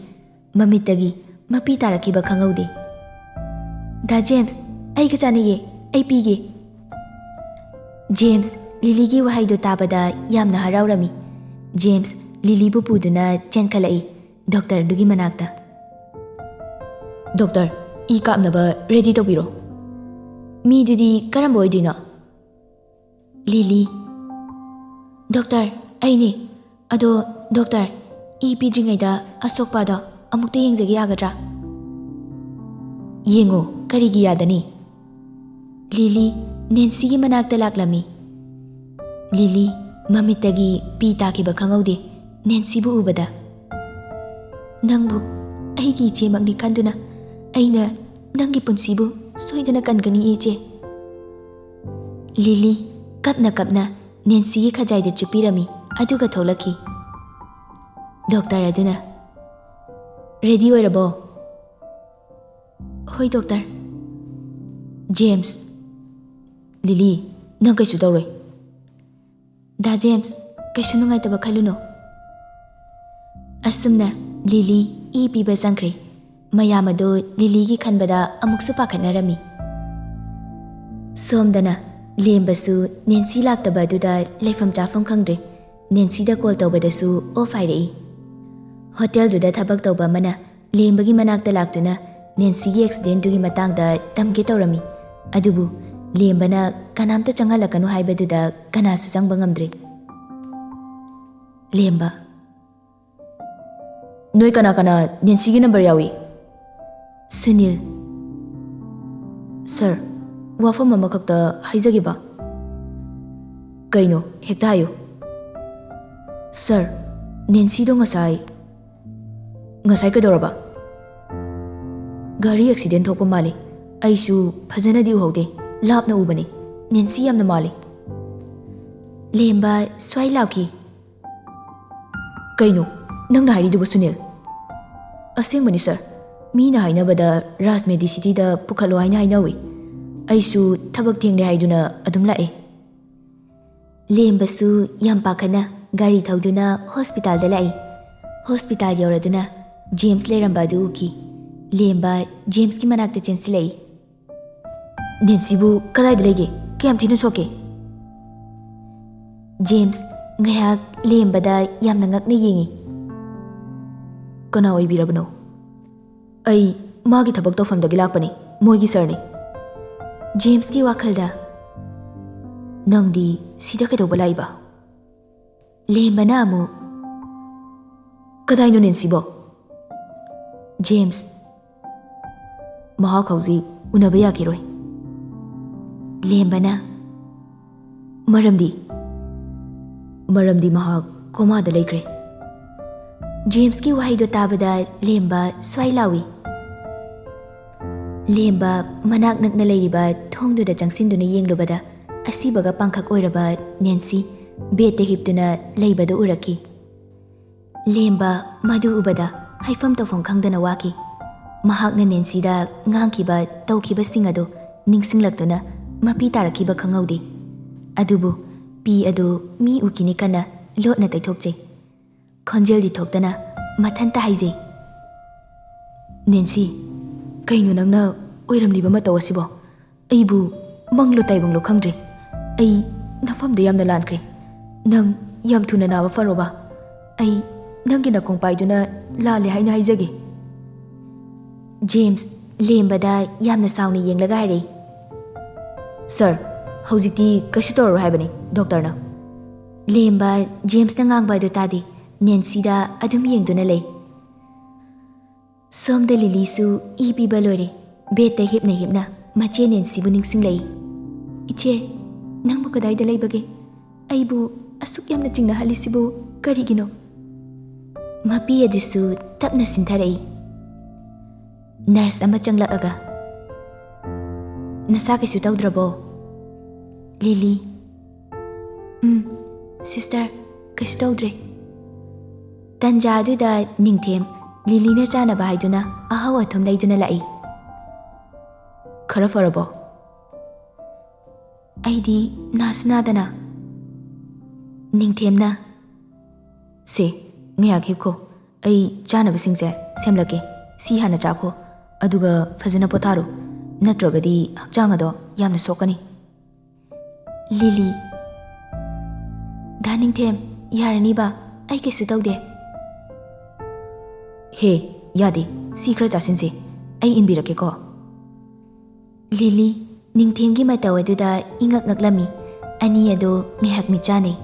ꯃꯃꯤꯠꯇꯒꯤ ꯃꯄꯤ ꯇꯥꯔꯛꯈꯤꯕ ꯈꯪꯍꯧꯗꯦ꯫ "ꯗꯥ ꯖꯦꯝꯁ, ꯑꯩꯒ ꯆꯥꯟꯅꯩꯌꯦ, ꯑꯩ ꯄꯤꯒꯦ꯫" ꯖꯦꯝꯁ ꯂꯤꯂꯤꯒꯤ ꯋꯥꯍꯩꯗꯨ ꯇꯥꯕꯗ ꯌꯥꯝꯅ ꯍꯔꯥꯎꯔꯝꯃꯤ꯫ ꯖꯦꯝꯁ ꯂꯤꯂꯤꯕꯨ ꯄꯨꯗꯨꯅ ꯆꯦꯟꯈꯠꯂꯛꯏ ꯗꯣꯛꯇꯔꯗꯨꯒꯤ ꯃꯅꯥꯛꯇ꯫ "ꯗꯣꯛꯇꯔ, ꯏ ꯀꯥꯞꯅꯕ ꯔꯦꯗꯤ ꯇꯧꯕꯤꯔꯣ꯫" "ꯃꯤꯗꯨꯗꯤ ꯀꯔꯝꯕ ꯑꯣꯏꯗꯣꯏꯅꯣ?" "ꯂꯤꯂꯤ꯫" "ꯗꯣꯛꯇꯔ, ꯑꯩꯅꯦ꯫ ꯑꯗꯣ ꯗꯣꯛꯇꯔ, ꯏ ꯄꯤꯗ꯭ꯔꯤꯉꯩꯗ ꯑꯁꯣꯛꯄꯗꯣ ꯑꯃꯨꯛꯇ ꯌꯦꯡꯖꯒꯦ ꯌꯥꯒꯗ꯭ꯔꯥ?" "ꯌꯦꯡꯉꯣ, ꯀꯔꯤꯒꯤ ꯌꯥꯗꯅꯤ?" ꯂꯤꯂꯤ ꯅꯦꯟꯁꯤꯒꯤ ꯃꯅꯥꯛꯇ ꯂꯥꯛꯂꯝꯃꯤ꯫ ꯂꯤꯂꯤ ꯃꯃꯤꯠꯇꯒꯤ ꯄꯤ ꯇꯥꯈꯤꯕ ꯈꯪꯍꯧꯗꯦ ꯅꯦꯟꯁꯤꯕꯨ ꯎꯕꯗ꯫ "ꯅꯪꯕꯨ ꯑꯩꯒꯤ ꯏꯆꯦꯃꯛꯅꯤ ꯈꯟꯗꯨꯅ ꯑꯩꯅ ꯅꯪꯒꯤ ꯄꯨꯟꯁꯤꯕꯨ ꯁꯣꯏꯗꯅ ꯀꯟꯒꯅꯤ, ꯏꯆꯦ꯫" ꯂꯤꯂꯤ ꯀꯞꯅ ꯀꯞꯅ ꯅꯦꯟꯁꯤꯒꯤ ꯈꯖꯥꯏꯗ ꯆꯨꯞꯄꯤꯔꯝꯃꯤ, ꯑꯗꯨꯒ ꯊꯣꯛꯂꯛꯈꯤ꯫ ꯗꯣꯛꯇꯔ ꯑꯗꯨꯅ, "ꯔꯦꯗꯤ ꯑꯣꯏꯔꯕꯣ?" "ꯍꯣꯏ ꯗꯣꯛꯇꯔ꯫" "ꯖꯦꯝꯁ꯫" "ꯂꯤꯂꯤ, ꯅꯪ ꯀꯩꯁꯨ ꯇꯧꯔꯣꯏ꯫" "ꯗꯥ ꯖꯦꯝꯁ, ꯀꯩꯁꯨ ꯅꯨꯡꯉꯥꯏꯇꯕ ꯈꯜꯂꯨꯅꯨ꯫" ꯑꯁꯨꯝꯅ ꯂꯤꯂꯤ ꯏ ꯄꯤꯕ ꯆꯪꯈ꯭ꯔꯦ꯫ ꯃꯌꯥꯝ ꯑꯗꯨ ꯂꯤꯂꯤꯒꯤ ꯈꯟꯕꯗ ꯑꯃꯨꯛꯁꯨ ꯄꯥꯈꯠꯅꯔꯝꯃꯤ꯫ ꯁꯣꯝꯗꯅ ꯂꯦꯝꯕꯁꯨ ꯅꯦꯟꯁꯤ ꯂꯥꯛꯇꯕ ꯑꯗꯨꯗ ꯂꯩꯐꯝ ꯆꯥꯐꯝ ꯈꯪꯗ꯭ꯔꯦ꯫ ꯅꯦꯟꯁꯤꯗ ꯀꯣꯜ ꯇꯧꯕꯗꯁꯨ ꯑꯣꯐ ꯍꯥꯏꯔꯛꯏ꯫ ꯍꯣꯇꯦꯜꯗꯨꯗ ꯊꯕꯛ ꯇꯧꯕ ꯑꯃꯅ ꯂꯦꯝꯕꯒꯤ ꯃꯅꯥꯛꯇ ꯂꯥꯛꯇꯨꯅ ꯅꯦꯟꯁꯤꯒꯤ ꯑꯦꯛꯁꯤꯗꯦꯟꯗꯨꯒꯤ ꯃꯇꯥꯡꯗ ꯇꯝꯒꯦ ꯇꯧꯔꯝꯃꯤ꯫ ꯑꯗꯨꯕꯨ ꯂꯦꯝꯕꯅ ꯀꯅꯥꯝꯇ ꯆꯪꯍꯜꯂꯛꯀꯅꯨ ꯍꯥꯏꯕꯗꯨꯗ ꯀꯅꯥꯁꯨ ꯆꯪꯕ ꯉꯝꯗ꯭ꯔꯦ꯫ ꯂꯦꯝꯕ, "ꯅꯣꯏ ꯀꯅꯥ ꯀꯅꯥ ꯅꯦꯟꯁꯤꯒꯤ ꯅꯝꯕꯔ ꯌꯥꯎꯏ?" ꯁꯨꯅꯤꯜ, "ꯁꯔ, ꯋꯥꯐꯝ ꯑꯃꯈꯛꯇ ꯍꯥꯏꯖꯒꯦꯕ?" "ꯀꯩꯅꯣ? ꯍꯦꯛꯇ ꯍꯥꯏꯌꯨ꯫" "ꯁꯔ, ꯅꯦꯟꯁꯤꯗꯣ ꯉꯁꯥꯏ꯫" "ꯉꯁꯥꯏ ꯀꯩꯗꯧꯔꯕ?" "ꯒꯥꯔꯤ ꯑꯦꯛꯁꯤꯗꯦꯟ ꯊꯣꯛꯄ ꯃꯥꯜꯂꯤ꯫ ꯑꯩꯁꯨ ꯐꯖꯅꯗꯤ ꯎꯍꯧꯗꯦ, ꯂꯥꯞꯅ ꯎꯕꯅꯤ꯫ ꯅꯦꯟꯁꯤ ꯌꯥꯝꯅ ꯃꯥꯜꯂꯤ꯫" ꯂꯦꯝꯕ ꯁ꯭ꯋꯥꯏ ꯂꯥꯎꯈꯤ꯫ "ꯀꯩꯅꯣ ꯅꯪꯅ ꯍꯥꯏꯔꯤꯗꯨꯕꯨ, ꯁꯨꯅꯤꯜ?" "ꯑꯁꯦꯡꯕꯅꯤ, ꯁꯔ꯫ ꯃꯤꯅ ꯍꯥꯏꯅꯕꯗ ꯔꯥꯖ ꯃꯦꯗꯤꯁꯤꯇꯤꯗ ꯄꯨꯈꯠꯂꯣ ꯍꯥꯏꯅ ꯍꯥꯏꯅꯧꯏ꯫ ꯑꯩꯁꯨ ꯊꯕꯛ ꯊꯦꯡꯂꯦ ꯍꯥꯏꯗꯨꯅ ꯑꯗꯨꯝ ꯂꯥꯛꯑꯦ꯫" ꯂꯦꯝꯕꯁꯨ ꯌꯥꯝ ꯄꯥꯈꯠꯅ ꯒꯥꯔꯤ ꯊꯧꯗꯨꯅ ꯍꯣꯁꯄꯤꯇꯥꯜꯗ ꯂꯥꯛꯏ꯫ ꯍꯣꯁꯄꯤꯇꯥꯜ ꯌꯧꯔꯗꯨꯅ ꯖꯦꯝꯁ ꯂꯩꯔꯝꯕ ꯑꯗꯨ ꯎꯈꯤ꯫ ꯂꯦꯝꯕ ꯖꯦꯝꯁꯀꯤ ꯃꯅꯥꯛꯇ ꯆꯦꯟꯁꯤꯜꯂꯛꯏ꯫ "ꯅꯦꯟꯁꯤꯕꯨ ꯀꯗꯥꯏꯗ ꯂꯩꯒꯦ? ꯀꯌꯥꯝ ꯊꯤꯅ ꯁꯣꯛꯀꯦ?" ꯖꯦꯝꯁ ꯉꯥꯏꯍꯥꯛ ꯂꯦꯝꯕꯗ ꯌꯥꯝꯅ ꯉꯛꯅ ꯌꯦꯡꯉꯤ꯫ "ꯀꯅꯥ ꯑꯣꯏꯕꯤꯔꯕꯅꯣ?" "ꯑꯩ ꯃꯥꯒꯤ ꯊꯕꯛ ꯇꯧꯐꯝꯗꯒꯤ ꯂꯥꯛꯄꯅꯤ, ꯃꯣꯏꯒꯤ ꯁꯔꯅꯤ꯫" ꯖꯦꯝꯁꯀꯤ ꯋꯥꯈꯜꯗ, "ꯅꯪꯗꯤ ꯁꯤꯗ ꯀꯩꯗꯧꯕ ꯂꯥꯛꯏꯕ?" ꯂꯦꯝꯕꯅ ꯑꯃꯨꯛ, "ꯀꯗꯥꯏꯅꯣ ꯅꯦꯟꯁꯤꯕꯣ?" ꯖꯦꯝꯁ, "ꯃꯍꯥꯛ ꯍꯧꯖꯤꯛ ꯎꯅꯕ ꯌꯥꯈꯤꯔꯣꯏ꯫" ꯂꯦꯝꯕꯅ, "ꯃꯔꯝꯗꯤ?" "ꯃꯔꯝꯗꯤ ꯃꯍꯥꯛ ꯀꯣꯃꯥꯗ ꯂꯩꯈ꯭ꯔꯦ꯫" ꯖꯦꯝꯁꯀꯤ ꯋꯥꯍꯩꯗꯣ ꯇꯥꯕꯗ ꯂꯦꯝꯕ ꯁ꯭ꯋꯥꯏ ꯂꯥꯎꯏ꯫ ꯂꯦꯝꯕ ꯃꯅꯥꯛ ꯅꯛꯅ ꯂꯩꯔꯤꯕ ꯊꯣꯡꯗꯨꯗ ꯆꯪꯁꯤꯟꯗꯨꯅ ꯌꯦꯡꯂꯨꯕꯗ, ꯑꯁꯤꯕꯒ ꯄꯥꯡꯈꯛ ꯑꯣꯏꯔꯕ ꯅꯦꯟꯁꯤ ꯕꯦꯗꯇ ꯍꯤꯞꯇꯨꯅ ꯂꯩꯕꯗꯨ ꯎꯔꯛꯈꯤ꯫ ꯂꯦꯝꯕ ꯃꯗꯨ ꯎꯕꯗ ꯍꯥꯏꯐꯝ ꯇꯧꯐꯝ ꯈꯪꯗꯅ ꯋꯥꯈꯤ꯫ ꯃꯍꯥꯛꯅ ꯅꯦꯟꯁꯤꯗ ꯉꯥꯡꯈꯤꯕ, ꯇꯧꯈꯤꯕꯁꯤꯡ ꯑꯗꯨ ꯅꯤꯡꯁꯤꯡꯂꯛꯇꯨꯅ ꯃꯄꯤ ꯇꯥꯔꯛꯈꯤꯕ ꯈꯪꯍꯧꯗꯦ꯫ ꯑꯗꯨꯕꯨ ꯄꯤ ꯑꯗꯨ ꯃꯤ ꯎꯈꯤꯅꯤ ꯈꯟꯅ ꯂꯣꯠꯅ ꯇꯩꯊꯣꯛꯆꯩ꯫ ꯈꯣꯟꯖꯦꯜꯗꯤ ꯊꯣꯛꯇꯅ ꯃꯊꯟꯇ ꯍꯥꯏꯖꯩ, "ꯅꯦꯟꯁꯤ, ꯀꯩꯅꯣ ꯅꯪꯅ ꯑꯣꯏꯔꯝꯂꯤꯕ ꯃꯇꯧ ꯑꯁꯤꯕꯣ? ꯑꯩꯕꯨ ꯃꯪꯂꯣ ꯇꯥꯏꯕꯪꯂꯣ ꯈꯪꯗ꯭ꯔꯦ꯫ ꯑꯩ ꯅꯐꯝꯗ ꯌꯥꯝꯅ ꯂꯥꯟꯈ꯭ꯔꯦ꯫ ꯅꯪ ꯌꯥꯝ ꯊꯨꯅ ꯅꯥꯕ ꯐꯔꯣꯕ꯫ ꯑꯩ ꯅꯪꯒꯤ ꯅꯈꯣꯡ ꯄꯥꯏꯗꯨꯅ ꯂꯥꯜꯂꯦ ꯍꯥꯏꯅ ꯍꯥꯏꯖꯒꯦ꯫" ꯖꯦꯝꯁ ꯂꯦꯝꯕꯗ ꯌꯥꯝꯅ ꯁꯥꯎꯅ ꯌꯦꯡꯂꯒ ꯍꯥꯏꯔꯛꯏ, "ꯁꯔ, ꯍꯧꯖꯤꯛꯇꯤ ꯀꯩꯁꯨ ꯇꯧꯔꯔꯣꯏ ꯍꯥꯏꯕꯅꯤ ꯗꯣꯛꯇꯔꯅ꯫" ꯂꯦꯝꯕ ꯖꯦꯝꯁꯅ ꯉꯥꯡꯕ ꯑꯗꯨ ꯇꯥꯗꯦ꯫ ꯅꯦꯟꯁꯤꯗ ꯑꯗꯨꯝ ꯌꯦꯡꯗꯨꯅ ꯂꯩ꯫ ꯁꯣꯝꯗ ꯂꯤꯂꯤꯁꯨ ꯏ ꯄꯤꯕ ꯂꯣꯏꯔꯦ꯫ ꯕꯦꯗꯇ ꯍꯤꯞꯅ ꯍꯤꯞꯅ ꯃꯆꯦ ꯅꯦꯟꯁꯤꯕꯨ ꯅꯤꯡꯁꯤꯡꯂꯛꯏ꯫ "ꯏꯆꯦ, ꯅꯪꯕꯨ ꯀꯗꯥꯏꯗ ꯂꯩꯕꯒꯦ? ꯑꯩꯕꯨ ꯑꯁꯨꯛ ꯌꯥꯝꯅ ꯆꯤꯡꯅꯍꯜꯂꯤꯁꯤꯕꯨ ꯀꯔꯤꯒꯤꯅꯣ?" ꯃꯄꯤ ꯑꯗꯨꯁꯨ ꯇꯞꯅ ꯁꯤꯟꯊꯔꯛꯏ꯫ ꯅꯔꯁ ꯑꯃ ꯆꯪꯂꯛꯑꯒ, "ꯅꯁꯥ ꯀꯩꯁꯨ ꯇꯧꯗ꯭ꯔꯕꯣ?" ꯂꯤꯂꯤ, "ꯎꯝ, ꯁꯤꯁꯇꯔ, ꯀꯩꯁꯨ ꯇꯧꯗ꯭ꯔꯦ꯫" ꯇꯟꯖꯥ ꯑꯗꯨꯗ ꯅꯤꯡꯊꯦꯝ ꯂꯤꯂꯤꯅ ꯆꯥꯅꯕ ꯍꯥꯏꯗꯨꯅ ꯑꯍꯥꯎ ꯑꯊꯨꯝ ꯂꯩꯗꯨꯅ ꯂꯥꯛꯏ꯫ "ꯈꯔ ꯐꯔꯕꯣ?" "ꯑꯩꯗꯤ ꯅꯥꯁꯨ ꯅꯥꯗꯅ꯫" ꯅꯤꯡꯊꯦꯝꯅ, "ꯁꯦ, ꯉꯥꯏꯍꯥꯛ ꯍꯤꯞꯈꯣ, ꯑꯩ ꯆꯥꯅꯕꯁꯤꯡꯁꯦ ꯁꯦꯝꯂꯛꯀꯦ꯫ ꯁꯤ ꯍꯥꯟꯅ ꯆꯥꯈꯣ, ꯑꯗꯨꯒ ꯐꯖꯅ ꯄꯣꯊꯥꯔꯣ, ꯅꯠꯇ꯭ꯔꯒꯗꯤ ꯍꯛꯆꯥꯡ ꯑꯗꯣ ꯌꯥꯝꯅ ꯁꯣꯛꯀꯅꯤ꯫" ꯂꯤꯂꯤ, "ꯗꯥ ꯅꯤꯡꯊꯦꯝ, ꯌꯥꯔꯅꯤꯕ, ꯑꯩ ꯀꯩꯁꯨ ꯇꯧꯗꯦ꯫" "ꯍꯦ, ꯌꯥꯗꯦ, ꯁꯤ ꯈꯔ ꯆꯥꯁꯤꯟꯁꯦ, ꯑꯩ ꯏꯟꯕꯤꯔꯛꯀꯦꯀꯣ꯫" ꯂꯤꯂꯤ, ꯅꯤꯡꯊꯦꯝꯒꯤ ꯃꯇꯧ ꯑꯗꯨꯗ ꯏꯉꯛ ꯉꯛꯂꯝꯃꯤ꯫ ꯑꯅꯤ ꯑꯗꯨ ꯉꯥꯏꯍꯥꯛ ꯃꯤꯠ ꯆꯥꯅꯩ꯫